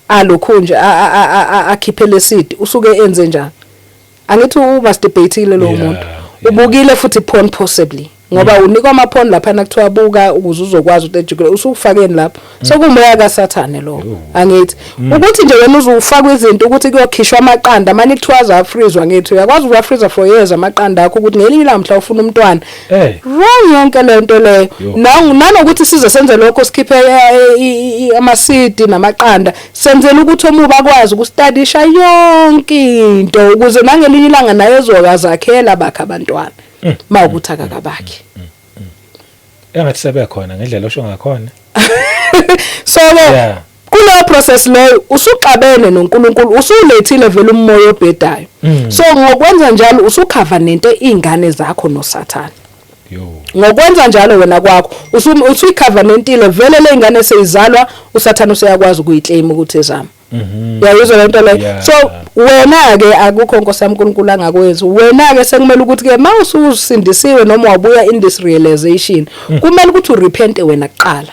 alokhu nje akhiphe leseed, usuke enze njani? Angithi umasturbateile lo muntu? Ubukile futhi porn possibly, ngoba unikwa ama porn lapha kuthiwa buka ukuze uzokwazi ukuthi ejaculate. Usufakeni lapho, sekumoya kaSathane lo. Angithi ukuthi nje wena uzufaka izinto ukuthi kuyokhishwa amaqanda manje, kuthiwa azafreezwa. Ngithi uyakwazi ukuwafreeza for years amaqanda akho, ukuthi ngelinye ilanga mhla ufuna umntwana. Wrong yonke lento leyo. Nanokuthi size senze lokho, sikhiphe amaseed namaqanda, senzela ukuthi omubi akwazi ukustadisha yonke into, ukuze nangelinye ilanga naye ezokazakhela bakhe abantwana, mawukuthi akakabakhe. Engathi sebekhona ngendlela osho ngakhona. So ke kuleyo process leyo usuxabene noNkulunkulu, usulethile vele umoya obhedayo. So ngokwenza njalo usucovenante izingane zakho noSathane. Yo. Ngokwenza njalo wena kwakho usuyicovenantile vele le ingane, seyizalwa, uSathane useyakwazi ukuyiclaim ukuthi ezami. Uyayizwa lento leyo? So wena ke akukho, Nkosi yami, uNkulunkulu angakwenzi. Wena ke sekumele ukuthi ke mawususindisiwe noma wabuya in this realization, kumele ukuthi urepente wena kuqala.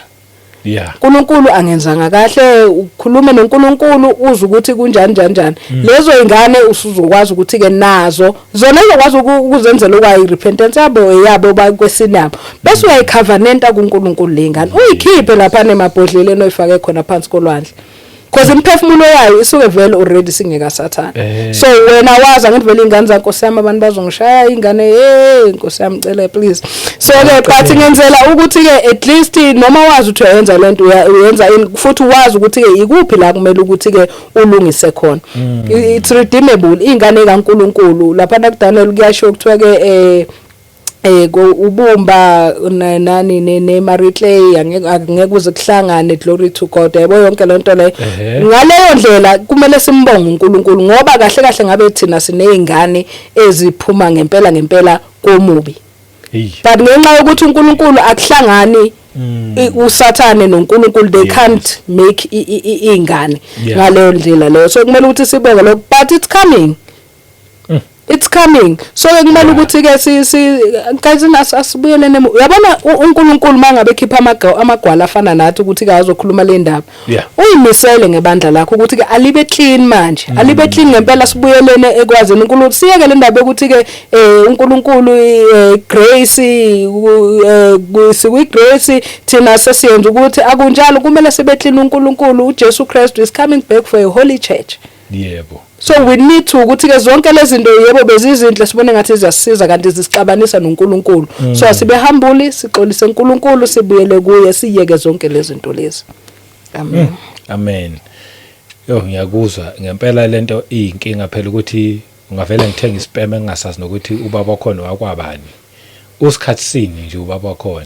uNkulunkulu angenzanga kahle, ukhulume noNkulunkulu, uze ukuthi kunjani njani njani. Lezo ingane usuzokwazi ukuthi ke nazo zona izokwazi ukuzenzela okwayi repentance yabo, eyabo bakwesinabo, bese uyayicovenanta kuNkulunkulu le ngane, uyikhiphe lapha nemabhodleleni oyifake khona phansi kolwandle, because imiphefumulo yayo isuke vele already singeka Sathane. So wena wazi, angithi vele ingane zakho, Nkosi yami, abantu bazongishaya ingane, hey, Nkosi yami, cela please. So ke but ngenzela ukuthi ke at least noma wazi ukuthi uyayenza lento, uyenza ini, futhi wazi ukuthi ke ikuphi la kumele ukuthi ke ulungise khona. It's redeemable, ingane kaNkuluNkulu. Lapha nakuDaniel kuyasho, kuthiwa ke Ubumba nani ne Marie Clay angeke kuze kuhlangane. Glory to God, yabo, yonke lento leyo. Ngaleyo ndlela kumele simbonge uNkulunkulu, ngoba kahle kahle ngabe thina sinezingane eziphuma ngempela ngempela komubi, but ngenxa yokuthi uNkulunkulu akuhlangani, uSathane noNkulunkulu, they can't make ingane ngaleyo ndlela leyo. So kumele ukuthi sibonge lokho, but it's coming, it's coming. So ke kumele ukuthi ke si guys, asibuyelene. Uyabona, uNkulunkulu mangabe ekhipha amagwala afana nathi ukuthi ke azokhuluma le ndaba, uyimisele ngebandla lakho ukuthi ke alibe clean manje, alibe clean ngempela, sibuyelene ekwazini uNkulunkulu, siyeke le ndaba yokuthi ke uNkulunkulu, grace, sikwi grace thina, sesiyenza ukuthi akunjalo. Kumele sibe clean. UNkulunkulu, uJesu Christ is coming back for a holy church. So we need to ukuthi ke zonke lezi zinto, yebo, bezizinhle, sibone ngathi ziyasisiza, kanti zisixabanisa noNkulunkulu. So asibe humble, sixolise uNkulunkulu, sibuyele kuye, siyeke zonke lezi zinto lezi. Amen. Amen. Yo, ngiyakuzwa ngempela. Lento iyinkinga phela, ukuthi ungavele ngithenga isperm engingasazi nokuthi ubaba wakhona wakwabani, usikhathi sini nje ubaba wakhona,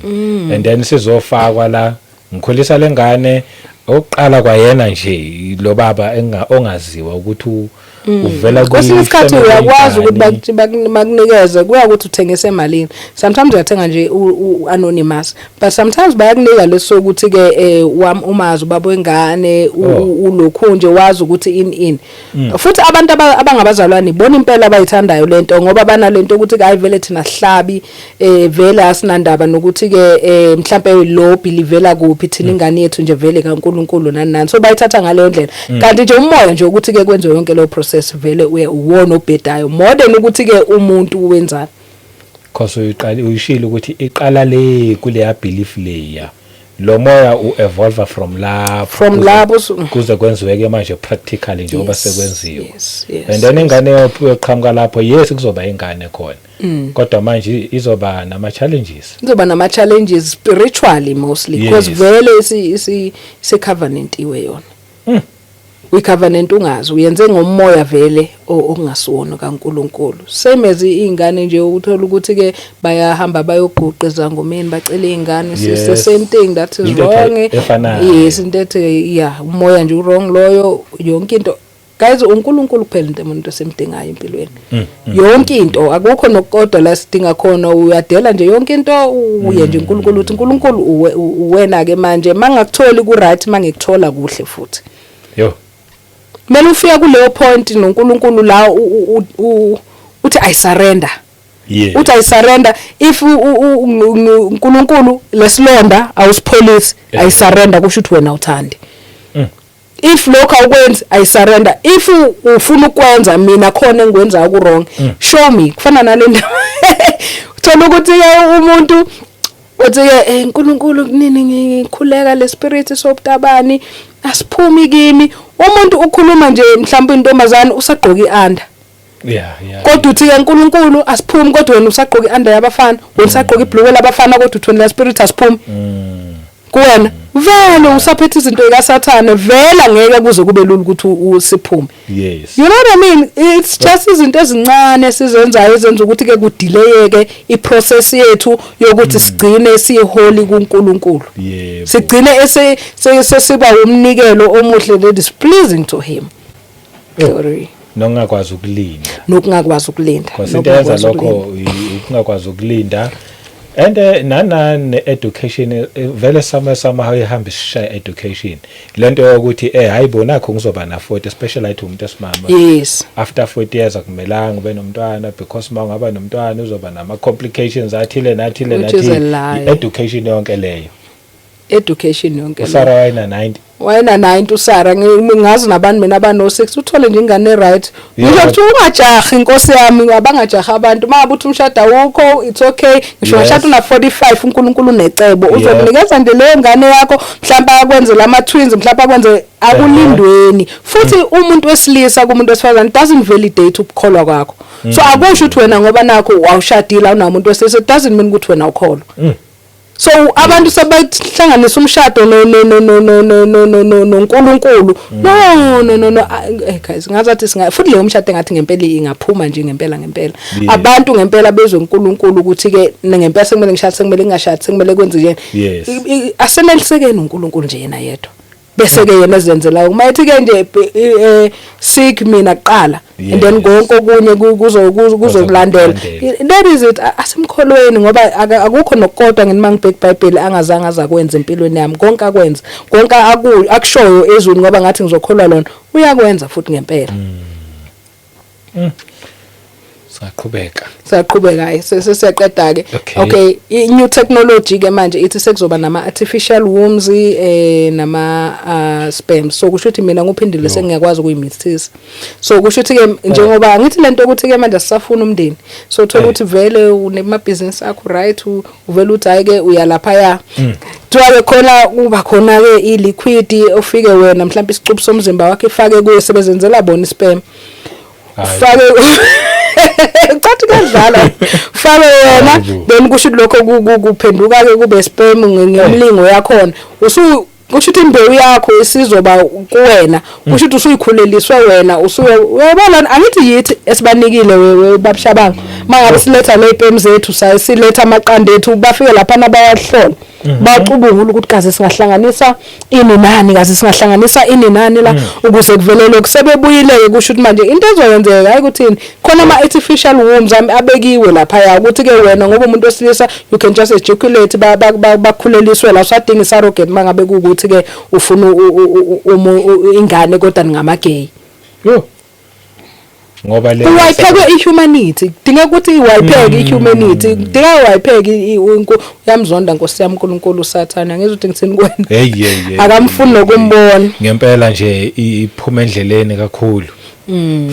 and then sizofakwa la, ngikhulisa lengane oqala kwayena nje lo baba ongaziwa ukuthi uvela Kwesinye isikhathi kwi-family uyakwazi ukuthi enjani. Bakunikeze, kuya ukuthi uthengise emalini. Sometimes uyathenga nje anonymous, but sometimes bayakunika leso ukuthi ke wam umazi ubaba wengane, ulokhu nje wazi ukuthi in futhi abantu abangabazalwane bona impela abayithandayo lento, ngoba banalento ukuthi hayi, vele thina sihlabi, vele asinandaba nokuthi ke mhlambe lo belivela kuphi, thina ingane yethu nje vele kaNkuluNkulu, nani nani. So bayithatha ngaleyo ndlela, kanti nje umoya nje ukuthi ke kwenziwe yonke leyo process vele uye uwona obhedayo more than ukuthi ke umuntu wenzani. Cause uyiqala, uyishilo ukuthi iqala le kuleya belief leya, lo moya u-evolve from lapho From lapho kuze kwenziweke manje practically njengoba sekwenziwa. Yes. And then ingane yoqhamuka lapho, yes, kuzoba ingane khona, kodwa manje izoba nama challenges. Izoba nama challenges spiritually mostly, because vele isi isi covenant iwe yona. Uyi-covenant ungazi uyenze ngomoya vele okungasiwona kaNkuluNkulu. Same as izingane nje, uthola ukuthi ke bayahamba bayoguqa ezangomeni, bacela izingane. It's the same thing that is Into wrong. Efanayo. Yes, into ethi, yeah, umoya nje wrong loyo. Yonke into, guys, uNkulunkulu kuphela into umuntu esimdingayo empilweni. Yonke into, akukho nokukodwa la sidinga khona. Uyadela nje yonke into, uye nje uNkulunkulu, uthi uNkulunkulu uwena ke manje, mangakutholi ku right, mangikuthola kuhle futhi. Yo. Kumele ufike kuleyo point noNkulunkulu la uthi I surrender. Uthi I surrender. If uNkulunkulu lesilonda awusipholisi, I surrender, kusho ukuthi wena uthandi. If lokho awukwenzi, I surrender. If ufuna ukwenza mina khona engikwenzayo ku wrong, show me. Kufana nale ndaba, uthola ukuthi ke umuntu uthi ke uNkulunkulu, kunini ngikhuleka, le spirit sobutabani asiphumi kimi. Umuntu ukhuluma nje, mhlawumbe intombazane usagqoka iunder, kodwa uthi ke uNkulunkulu asiphumi, kodwa wena usagqoka iunder yabafana, wena usagqoka ibhulukwe labafana, kodwa uthi wena le spirit asiphumi kuwena. Vele usaphethe izinto zikaSathane, vele angeke kuze kube lula ukuthi usiphume. You know what I mean? It's just izinto ezincane esizenzayo ezenza ukuthi ke kudelayeke iprocess yethu yokuthi sigcine siholy kuNkulunkulu, sigcine sesiba umnikelo omuhle that is pleasing to him. Glory. Nokungakwazi ukulinda. Nokungakwazi ukulinda. Because into yenza Nokungakwazi lokho ukulinda. Ukungakwazi ukulinda and nana ne-education, vele somewhere somehow ihamba isishaya education lento yokuthi hayi bo, nakho ngizoba na 40, especially athi umuntu esimama after 40 years akumelanga ube nomntwana, because uma ungaba nomntwana uzoba nama complications athile nathile. Which is a Nathile. Lie. I-education yonke leyo. Education yonke leyo. uSara wayena 90. Wayena 90 uSara. Ngazi nabantu mina abano 6, uthole nje ingane right. Ngisho kuthi ungajahi, inkosi yami, abangajahi abantu. Mangabe uthi umshado awukho, it's okay. Ngisho ungashada una 45, uNkulunkulu unecebo, uzokunikeza nje leyo ngane yakho, mhlawumbe akwenzele ama twins, mhlawumbe akwenze akulindweni. Futhi umuntu wesilisa kumuntu wesifazane doesn't validate ukukholwa kwakho. So akusho ukuthi wena ngoba nakho awushadile, awunamuntu wesilisa, it doesn't mean ukuthi wena ukholwa. So abantu sebahlanganisa umshado no no no no no no no no no noNkulunkulu. No, no, no, no. Guys, ngazathi singa futhi leyo mshado engathi ngempela ingaphuma nje ngempela ngempela. Abantu ngempela bezwe uNkulunkulu ukuthi ke ngempela sekumele ngishade, sekumele ngingashadi, sekumele kwenze nje. Asenelisekeni uNkulunkulu nje yena yedwa, bese ke yena ezenzela uma ethi ke nje seek mina kuqala and then konke okunye kuzokulandela. That is it. Asimkholweni ngoba akukho nokukodwa ngini mangibheka iBhayibheli angazange azakwenza empilweni yami. Konke akwenza, konke akushoyo ezweni, ngoba ngathi ngizokholwa lona, uyakwenza futhi ngempela. Saqhubeka. Siyaqhubeka, hayi, sesiyaqeda ke. Okay, i-new technology ke manje ithi sekuzoba nama artificial wombs nama sperm. So kusho ukuthi mina nguphindile sengiyakwazi ukuyimithisa. So kusho ukuthi ke njengoba ngithi lento ukuthi ke manje sisafuna umndeni, so uthola ukuthi vele unemabhizinisi akho, right, uvela uthi hayi ke uyalapha ya kuthiwa ke khona kuba khona ke i-liquid ofike wena mhlawumbe isicubu somzimba wakhe ifake kuyo, sebenzenzela bona isperm. Hayi. Fake cathi kuyadlala, fake wena. Hayibo. Then kusho ukuthi lokho kuphenduka ke kube sperm ngemlingo yakhona. Usu kusho ukuthi imbewu yakho isizoba kuwena, kusho ukuthi usuyikhuleliswe wena, usuye uyabona. Angithi yithi esibanikile babushabanga mangabe siletha le sperm zethu, siletha amaqanda ethu, bafike lapha bayahlola, bacubungula ukuthi kaze singahlanganisa ini nani, kaze singahlanganisa ini nani la ukuze kuvele lokhu. Sebebuyile-ke, kusho ukuthi manje into ezoyenzeka hayi ukuthini, khona ama-artificial wombs abekiwe laphaya ukuthi ke wena ngoba umuntu wesilisa you can just ejaculate, bakhuleliswe la, usadinga i-surrogate uma ngabe kuwukuthi-ke ufuna ingane kodwa ningama-gay. Yo, ngoba le Uwayipheke i-humanity, kudingeka ukuthi iwayipheke i-humanity, kudingeka iwayipheke. Uyamzonda nkosi yami uNkulunkulu uSathane, angizwa ukuthi ngithini kuwena. Hey, hey, hey. Akamfuni nokumbona. Ngempela nje iphuma endleleni kakhulu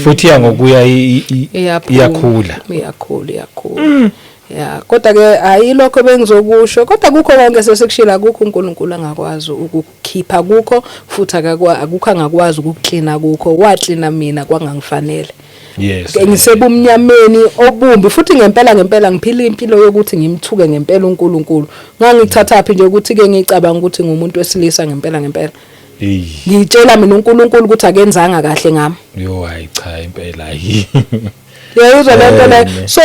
futhi iya ngokuya Iyaphuma. Iyakhula. Iyakhula, iyakhula ya. Kodwa ke ayilokho bengizokusho, kodwa kukho konke sesikushila, akukho uNkulunkulu angakwazi ukukhipha kukho, futhi akukho angakwazi ukuklina kukho. Waklina mina kwangangifanele. Ngisebumnyameni obumbi futhi ngempela ngempela ngiphila impilo yokuthi ngimthuke ngempela uNkulunkulu. Ngangikuthathaphi nje ukuthi ke ngicabanga ukuthi ngumuntu wesilisa ngempela ngempela? Hey. Ngitshela mina uNkulunkulu ukuthi akenzanga kahle ngami. Yo, hayi cha, impela hayi. Uyayizwa le nto leyo? Ne. So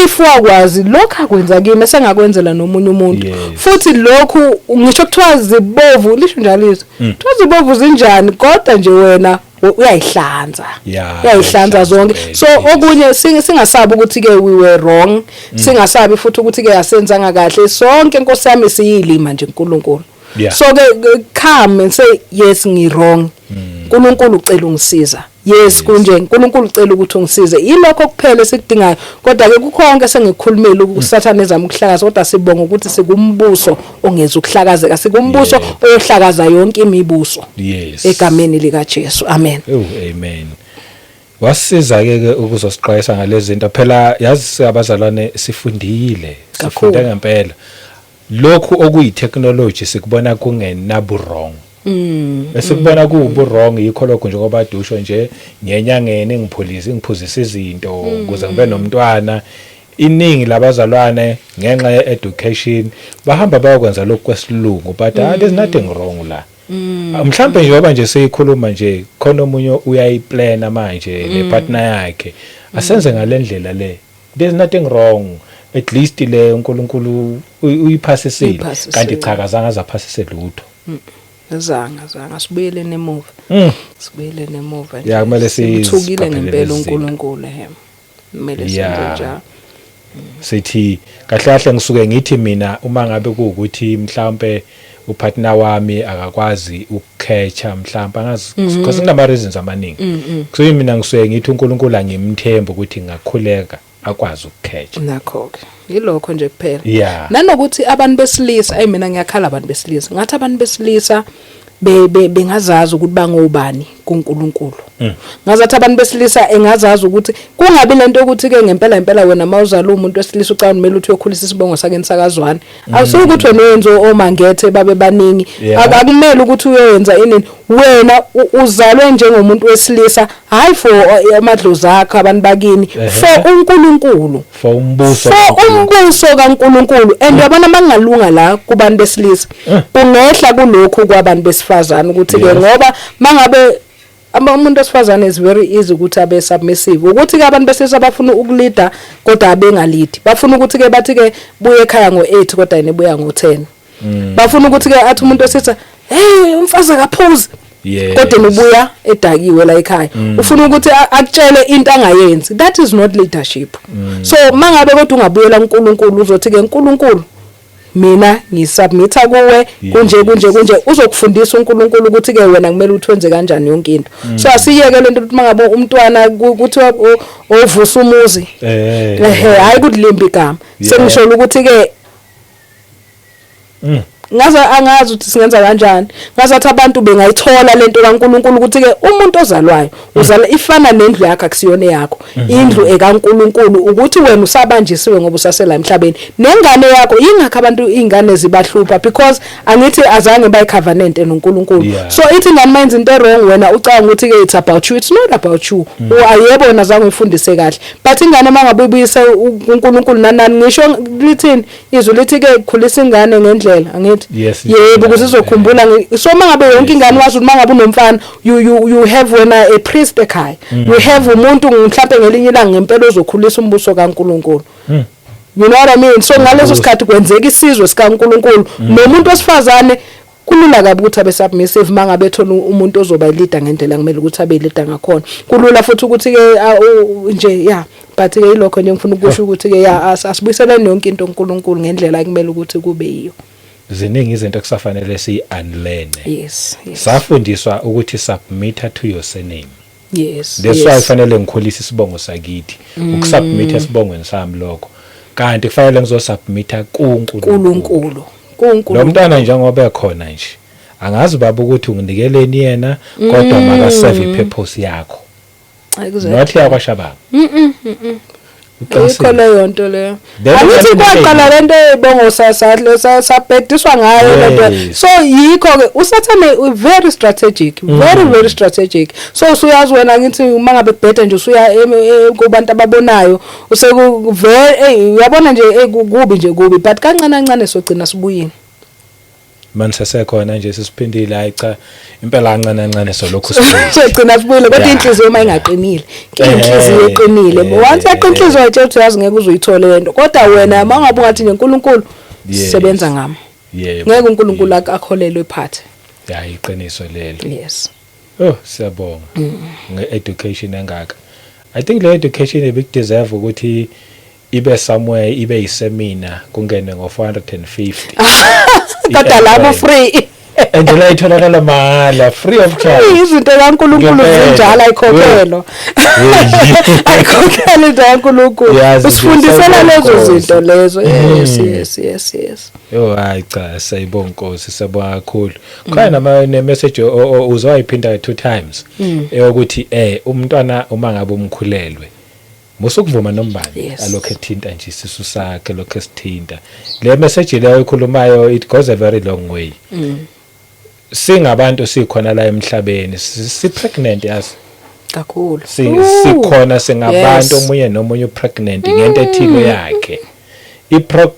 if wakwazi lokhu akwenza kimi, esengakwenzela nomunye umuntu. Futhi lokhu ngisho kuthiwa zibovu, lisho njalo izwi, kuthiwa zibovu zinjani, kodwa nje wena uyayihlanza. Uyayihlanza uyayihlanza zonke. vele, So okunye singasabi ukuthi ke we were wrong, singasabi futhi ukuthi ke asenzanga kahle. Sonke inkosi yami siyilima nje uNkulunkulu. So ke come and say, "Yes, ngi wrong, uNkulunkulu ucela ungisiza." Yes, kunje uNkulunkulu ucela ukuthi ungisize, yilokho kuphela esikudingayo. Kodwa ke kukhonke sengikukhulumile, uSathane ezama ukuhlakaza, kodwa sibonga ukuthi sikumbuso ongeza ukuhlakazeka, sikumbuso oyohlakaza yonke imibuso egameni lika Jesu, amen. Oh, amen. Wasiza ke ke ukuzosixwayisa ngalezi zinto. Phela yazi siyabazalwane, sifundile, Kakhulu. sifunde ngempela. Lokhu okuyi technology sikubona kungenabu wrong. Esikubona kuwubu wrong yikho lokho njengoba dusho nje ngenyangeni ngiphulisa, ngiphuzisa izinto ukuze ngibe nomntwana. Iningi labazalwane ngenxa ye-education bahamba bayokwenza lokhu kwesilungu, but there's nothing wrong la. Mhlambe njengoba nje seyikhuluma nje khona omunye uyayiplana manje nepartner yakhe, asenze ngalendlela le, there's nothing wrong, at least le uNkulunkulu uyiphasisile. Uyiphasisile. Kanti cha, akazange azaphasise lutho. Azange, azange. Asibuyele nemuva, sibuyele nemuva nje. Ya, kumele Simthukile siziqaphele ngempela lezi zinto. uNkulunkulu, he, kumele senze njalo. Sithi kahle kahle ngisuke ngithi mina uma ngabe kuwukuthi mhlawumbe upartner wami akakwazi ukukhetha mhlawumbe, angazi, because kunama reasons amaningi, kusuke mina ngisuke ngithi uNkulunkulu angimthembi ukuthi ngakhuleka akwazi ukukhetha. Nakho ke, yilokho nje kuphela. Nanokuthi abantu besilisa, ayi, mina ngiyakhala abantu besilisa, ngathi abantu besilisa bengazazi ukuthi bangobani. kuNkulunkulu. Ngazathi abantu besilisa engazazi ukuthi kungabi lento ukuthi ke ngempela impela wena mawuzala umuntu wesilisa ucabanga kumele uthi uyokhulisa isibongo sakeni sakazwane. Awusuke ukuthi wena uyenze omangethe babe baningi. Akumele ukuthi uyoyenza inini. Wena uzalwe njengomuntu wesilisa, hayi for amadlozi akho, abantu bakini, for uNkulunkulu. For umbuso. For umbuso kaNkulunkulu. And uyabona, mangalunga la kubantu besilisa, kungehla kulokhu kwabantu besifazane ukuthi ke ngoba mangabe umuntu wesifazane is very easy ukuthi abe submissive, ukuthi ke abantu besilisa bafuna ukuleada kodwa abengalidi, bafuna ukuthi ke bathi ke buye ekhaya ngo8 kodwa yena ebuya ngo10. Bafuna ukuthi ke athi umuntu wesilisa, "Hey, umfazi akaphuzi," kodwa ubuya edakiwe la ekhaya. Ufuna ukuthi akutshele into angayenzi. That is not leadership. So mangabe kodwa ungabuyela kuNkulunkulu, uzothi ke, "uNkulunkulu, mina ngisubmitha kuwe kunje kunje kunje," uzokufundisa uNkulunkulu ukuthi ke wena kumele uthi wenze kanjani yonke into. So asiyeke lento ukuthi mangabe umntwana kuthiwa ovusa umuzi, ehe, hayi kulimba igama. Sengisho ukuthi ke ngaze angazi ukuthi singenza kanjani. Ngazathi abantu bengayithola lento kaNkuluNkulu ukuthi ke umuntu ozalwayo uzala ifana nendlu yakho, akusiyona yakho indlu, ekaNkuluNkulu, ukuthi wena usabanjisiwe ngoba usasela emhlabeni nengane yakho. Ingakho abantu ingane zibahlupha, because angithi azange bayicovenant noNkulunkulu. So ithi ingane mayenza into wrong, wena ucabanga ukuthi ke it's about you. It's not about you. Ayebo, wena azange uyifundise kahle, but ingane mangabe uyibuyise uNkulunkulu nanani, ngisho lithini izwi, lithi ke khulisa ingane ngendlela, angithi? Yes. Yebo, ukuze izokhumbula. So mangabe yonke ingane wazi ukuthi mangabe unomfana, you have wena a priest ekhaya, you have umuntu mhlawumbe ngelinye ilanga ngempela ozokhulisa umbuso kaNkulunkulu. You know what I mean? So ngaleso sikhathi kwenzeka isizwe sikaNkulunkulu. Nomuntu wesifazane kulula kabi ukuthi abe submissive mangabe ethola umuntu ozoba leader ngendlela kumele ukuthi abe leader ngakhona. Kulula futhi ukuthi ke nje, yeah, but ke ilokho nje ngifuna ukusho ukuthi ke yeah, asibuyiseleni yonke into uNkulunkulu ngendlela ekumele ukuthi kube yiyo. Ziningi izinto ekusafanele siyi-unlearn. Safundiswa ukuthi submit to your surname. That's why kufanele ngikhulise isibongo sakithi, ukusubmit esibongweni sami lokho, kanti kufanele ngizosubmita kuNkulunkulu. uNkulunkulu. Lo kuNkulunkulu. Mntwana njengoba ekhona nje, angazi baba ukuthi unginikeleni yena, kodwa makaserve ipurpose yakho, not yakwaShabangu. Ayikho leyo nto leyo. Then Angithi kwaqala lento eyibongo sabhediswa ngayo lento. So yikho ke uSathane very strategic, very very strategic. So usuyazi wena, ngithi uma ngabe kubheda nje usuya kubantu ababonayo, useku very, uyabona nje, kubi nje, kubi, but kancane kancane sogcina sibuyile. Manje sesekhona nje sisiphindile. Hayi cha, impela kancane kancane solokhu sibuyile. Sogcina sibuyile, kodwa inhliziyo uma ingaqinile ke, inhliziyo eqinile, once yaqina inhliziyo, ayitshela ukuthi yazi ngeke uze uyithole lento, kodwa wena uma ngabe ungathi nje, "uNkulunkulu, sebenza ngami," ngeke uNkulunkulu akholelwe ephathe. Ya, iqiniso lelo. Oh, siyabonga nge-education engaka. I think le education ebikudeserve ukuthi ibe somewhere, ibe yiseminar, kungene ngo-450. Kodwa labo free. And la itholakala mahhala, free of charge. Izinto kaNkulunkulu zinjalo, ayikhokhelwa, ayikhokhelwa into kaNkulunkulu. Yazi nje, Usifundisela siyabonga lezo Nkosi. zinto lezo. Yes. Yo, hayi cha, siyayibonga Nkosi, siyabonga kakhulu. Khona nama ne message uzoyiphinda two times eyokuthi umntwana uma ngabe umkhulelwe, musukuvuma nombani alokho ethinta nje isisu sakhe, lokho esithinta. Le message leyo ikhulumayo, it goes a very long way. Singabantu sikhona la emhlabeni, si pregnant, yazi. Kakhulu. Sikhona singabantu, omunye nomunye upregnant ngento ethile yakhe.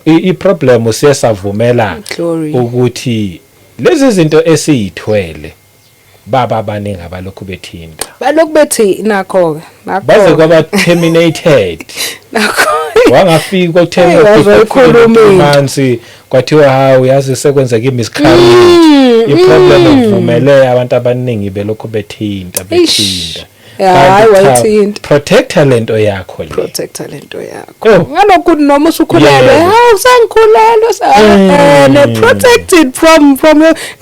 I-problem siye savumela Glory. ukuthi lezi zinto esiyithwele, baba abaningi abalokhu bethinta. Balokhu bethi nakho ke, nakho. Baze kwaba terminated. Nakho. Wangafika Hey, wazoyikhuluma into. 10 months, kwathiwa hawu, yazi sekwenzeka i-miscarriage. I-problem uvumele abantu abaningi belokhu bethinta, bethinta. Ya, Kanti hayi, cha, wayithinta. protecta lento yakho le. Protecta lento yakho. Oh. Ngalokhu noma usukhulelwe, hawu, sengikhulelwe, ne protected from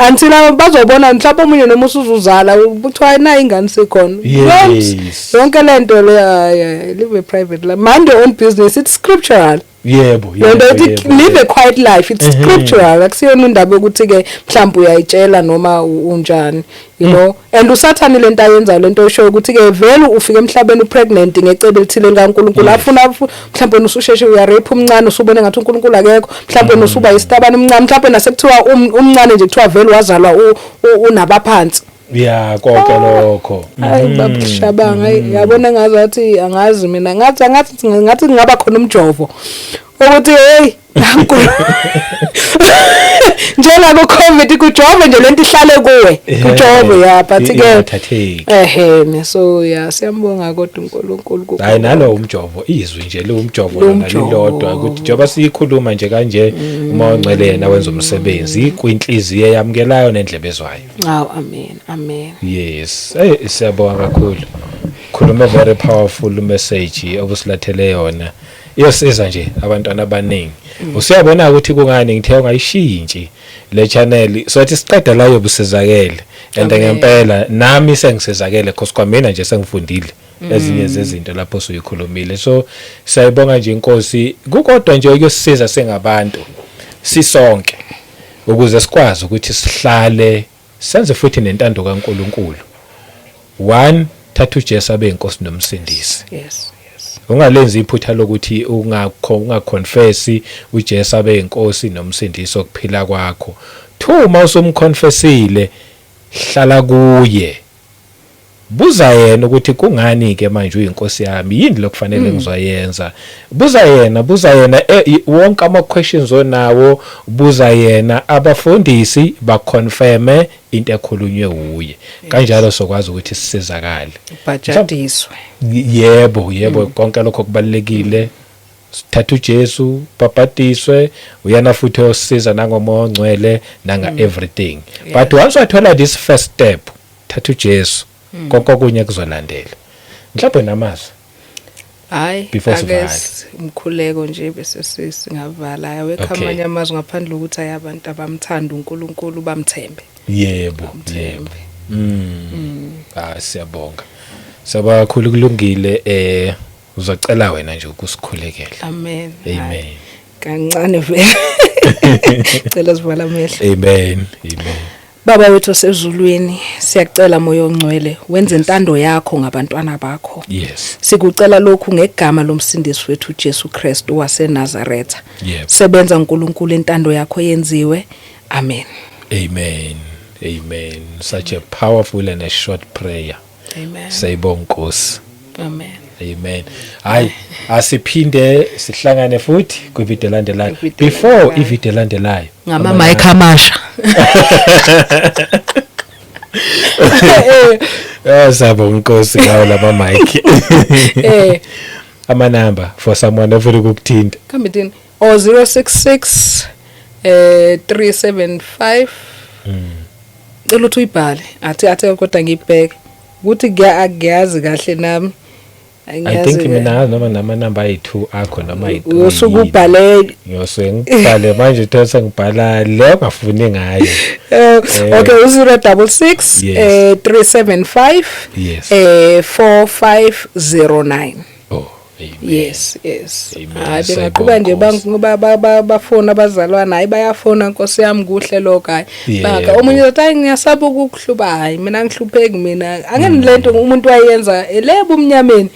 until bazobona mhlawumbe omunye noma usuzuzala, kuthiwa nayi ingane sikhona. Yonke lento le, hayi, live a private life, mind your own business, it's scriptural. Yebo. Lento ethi live a quiet life, it's scriptural, akusiyona indaba yokuthi ke mhlawumbe uyayitshela noma unjani, you know. And usathane lento ayenzayo, lento oyishoyo ukuthi ke vele ufike emhlabeni upregnant ngecebo elithile likaNkulunkulu, afuna mhlawumbe wena ususheshe uyarape umncane, usubone ngathi uNkulunkulu akekho, mhlawumbe wena usuba isitabane umncane, mhlawumbe nasekuthiwa umncane nje kuthiwa vele wazalwa unabaphansi. Ya, konke lokho. Hayi, babushabanga, hayi, yabona, ngazathi angazi mina, ngathi angathi ngathi kungaba khona umjovo ukuthi hey, nanku njengako COVID, kujove nje lento ihlale kuwe, kujove, ya, but ke Ingathatheki. Ehhe, so ya, siyambonga kodwa uNkulunkulu kukho Hayi, nalo umjovo, izwi nje liwumjovo lona Liwumjovo. lilodwa, ukuthi njengoba siyikhuluma nje kanje, uma ongcwele yena wenza umsebenzi kwinhliziyo eyamukelayo nendlebe ezwayo. Aw, amen, amen. Yes, hey, siyabonga kakhulu. Khuluma very powerful message obusilathele yona, iyosiza nje abantwana abaningi. Usiyabona ukuthi kungani ngithe ungayishintshi le channel, sothi siqeda la yobusizakele and Amen. ngempela nami sengisizakele, cause kwamina nje sengifundile ezinye zezinto lapho suyikhulumile. So siyayibonga nje inkosi kukodwa nje ukuyosiza sengabantu sisonke ukuze sikwazi ukuthi sihlale senze futhi nentando kaNkuluNkulu. One, thatha uJesu abe inkosi nomsindisi. Ungalenzi iphutha lokuthi ungakho ungaconfessi uJesu abe inkosi nomsindisi okuphila kwakho. Two, uma usumconfessile, hlala kuye, buza yena ukuthi kungani ke manje uyinkosi yami, yini lokufanele ngizoyenza. Buza yena, buza yena wonke ama questions onawo, buza yena, abafundisi baconfirme into ekhulunywe uye. Kanjalo sokwazi ukuthi sisizakale. Bhajadiswe. Yebo, konke lokho kubalekile. Sithatha uJesu, bhabhadiswe, uyana futhi oyosiza nangomoya ongcwele nanga everything. But once wathola this first step, thatha uJesu, konke okunye kuzolandela. Mhlawumbe namazwi Hayi, before ake sivale. Umkhuleko nje bese singavala. Awekho amanye amazwi ngaphandle ukuthi ayi, abantu abamthanda uNkulunkulu, bamthembe. Yebo. Bamthembe. Yebo, ah, siyabonga, siyabonga kakhulu. Kulungile, uzocela wena nje ukusikhulekela. Amen. Amen. Hayi, kancane vele, cela sivala amehlo. Amen, amen. Baba wethu osezulwini, siyacela moya ongcwele wenze intando yakho ngabantwana bakho. Sikucela lokhu ngegama lomsindisi wethu Jesu Kristu waseNazaretha. Sebenza uNkulunkulu, intando yakho yenziwe. Amen. Amen, amen. Such a powerful and a short prayer. Amen. Siyayibonga Nkosi. Amen. Amen. Hayi, asiphinde sihlangane futhi kwivideo elandelayo. Kwivideo Before elandelayo. ivideo elandelayo. Ngama mic amasha. Siyabonga Nkosi ngawo lama mic. Ama number for someone ofuna ukukuthinta. Kambithini? O 066 375. Cela ukuthi uyibhale. Athi kodwa ngibheke. Ukuthi ngiyazi kahle nami. I think mina ngazi noma nama number ayi2 akho noma ayi3. Usuke ubhale. Ngiyose ngibhale manje, uthe sengibhala le ongafuni ngayo. Okay, u066 375 4509. Oh, amen. Yes. Amen. Hayi, Siyabonga, bengaqhuba nje. Nkosi. Bafona abazalwana, hayi, bayafona, Nkosi yami, kuhle lokho, hayi. Baka omunye uthi, hayi, ngiyasaba ukukuhluba. Hayi, mina ngihlupheki mina, angeni lento umuntu wayenza lebo umnyameni.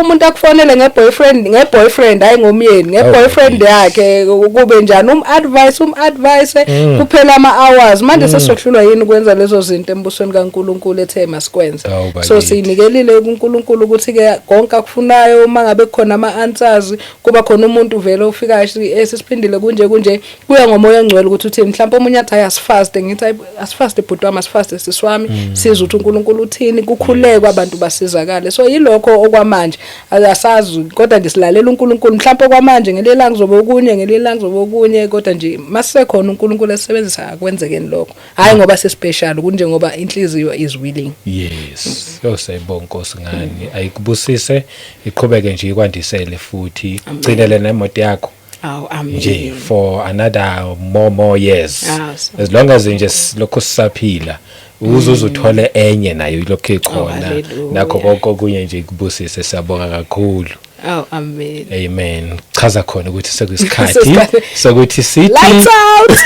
Umuntu akufonele nge-boyfriend, hayi ngomyeni, nge-boyfriend yakhe, kube njani, um-advice kuphela ama-hours. Manje sesizohlulwa yini ukwenza lezo zinto embusweni kaNkulunkulu ethe masikwenze? Awu, So bakithi. siyinikelile kuNkulunkulu ukuthi-ke konke akufunayo, uma ngabe kukhona ama-answers, kuba khona umuntu vele ofika esisiphindile kunje kunje, kuya ngomoya ongcwele ukuthi uthini. Mhlawumbe omunye athi, hayi, asifaste. Ngithi, hayi, asifaste bhuti wami, asifaste sisi wami, sizwe ukuthi uNkulunkulu uthini, kukhulekwe, abantu basizakale. So yilokho okwamanje, asazi, kodwa nje silalela uNkulunkulu. Mhlawumbe okwamanje ngelinye ilanga kuzobe okunye, ngelinye ilanga kuzobe okunye, kodwa nje masisekhona uNkulunkulu esebenzisa, akwenzekeni lokho, hayi ngoba sespecial, kunjengoba inhliziyo is willing. Yes, yo, siyayibonga Nkosi ngani. Ayikubusise, iqhubeke nje ikwandisele futhi, gcinele nemoto yakho Aw, amen. nje for another more years, Ah, as long as nje lokho sisaphila, uze uzuthole enye nayo ilokhu ikhona. Hallelujah. Nakho konke okunye nje ikubusise. Siyabonga kakhulu. Oh, amen. Amen. Chaza khona ukuthi sekuyisikhathi Sekuyisikhathi. sokuthi sithi Lights out.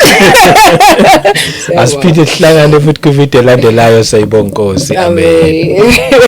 Asiphinde sihlangane futhi kwivideo elandelayo. Sayibonga Nkosi. Amen. Amen.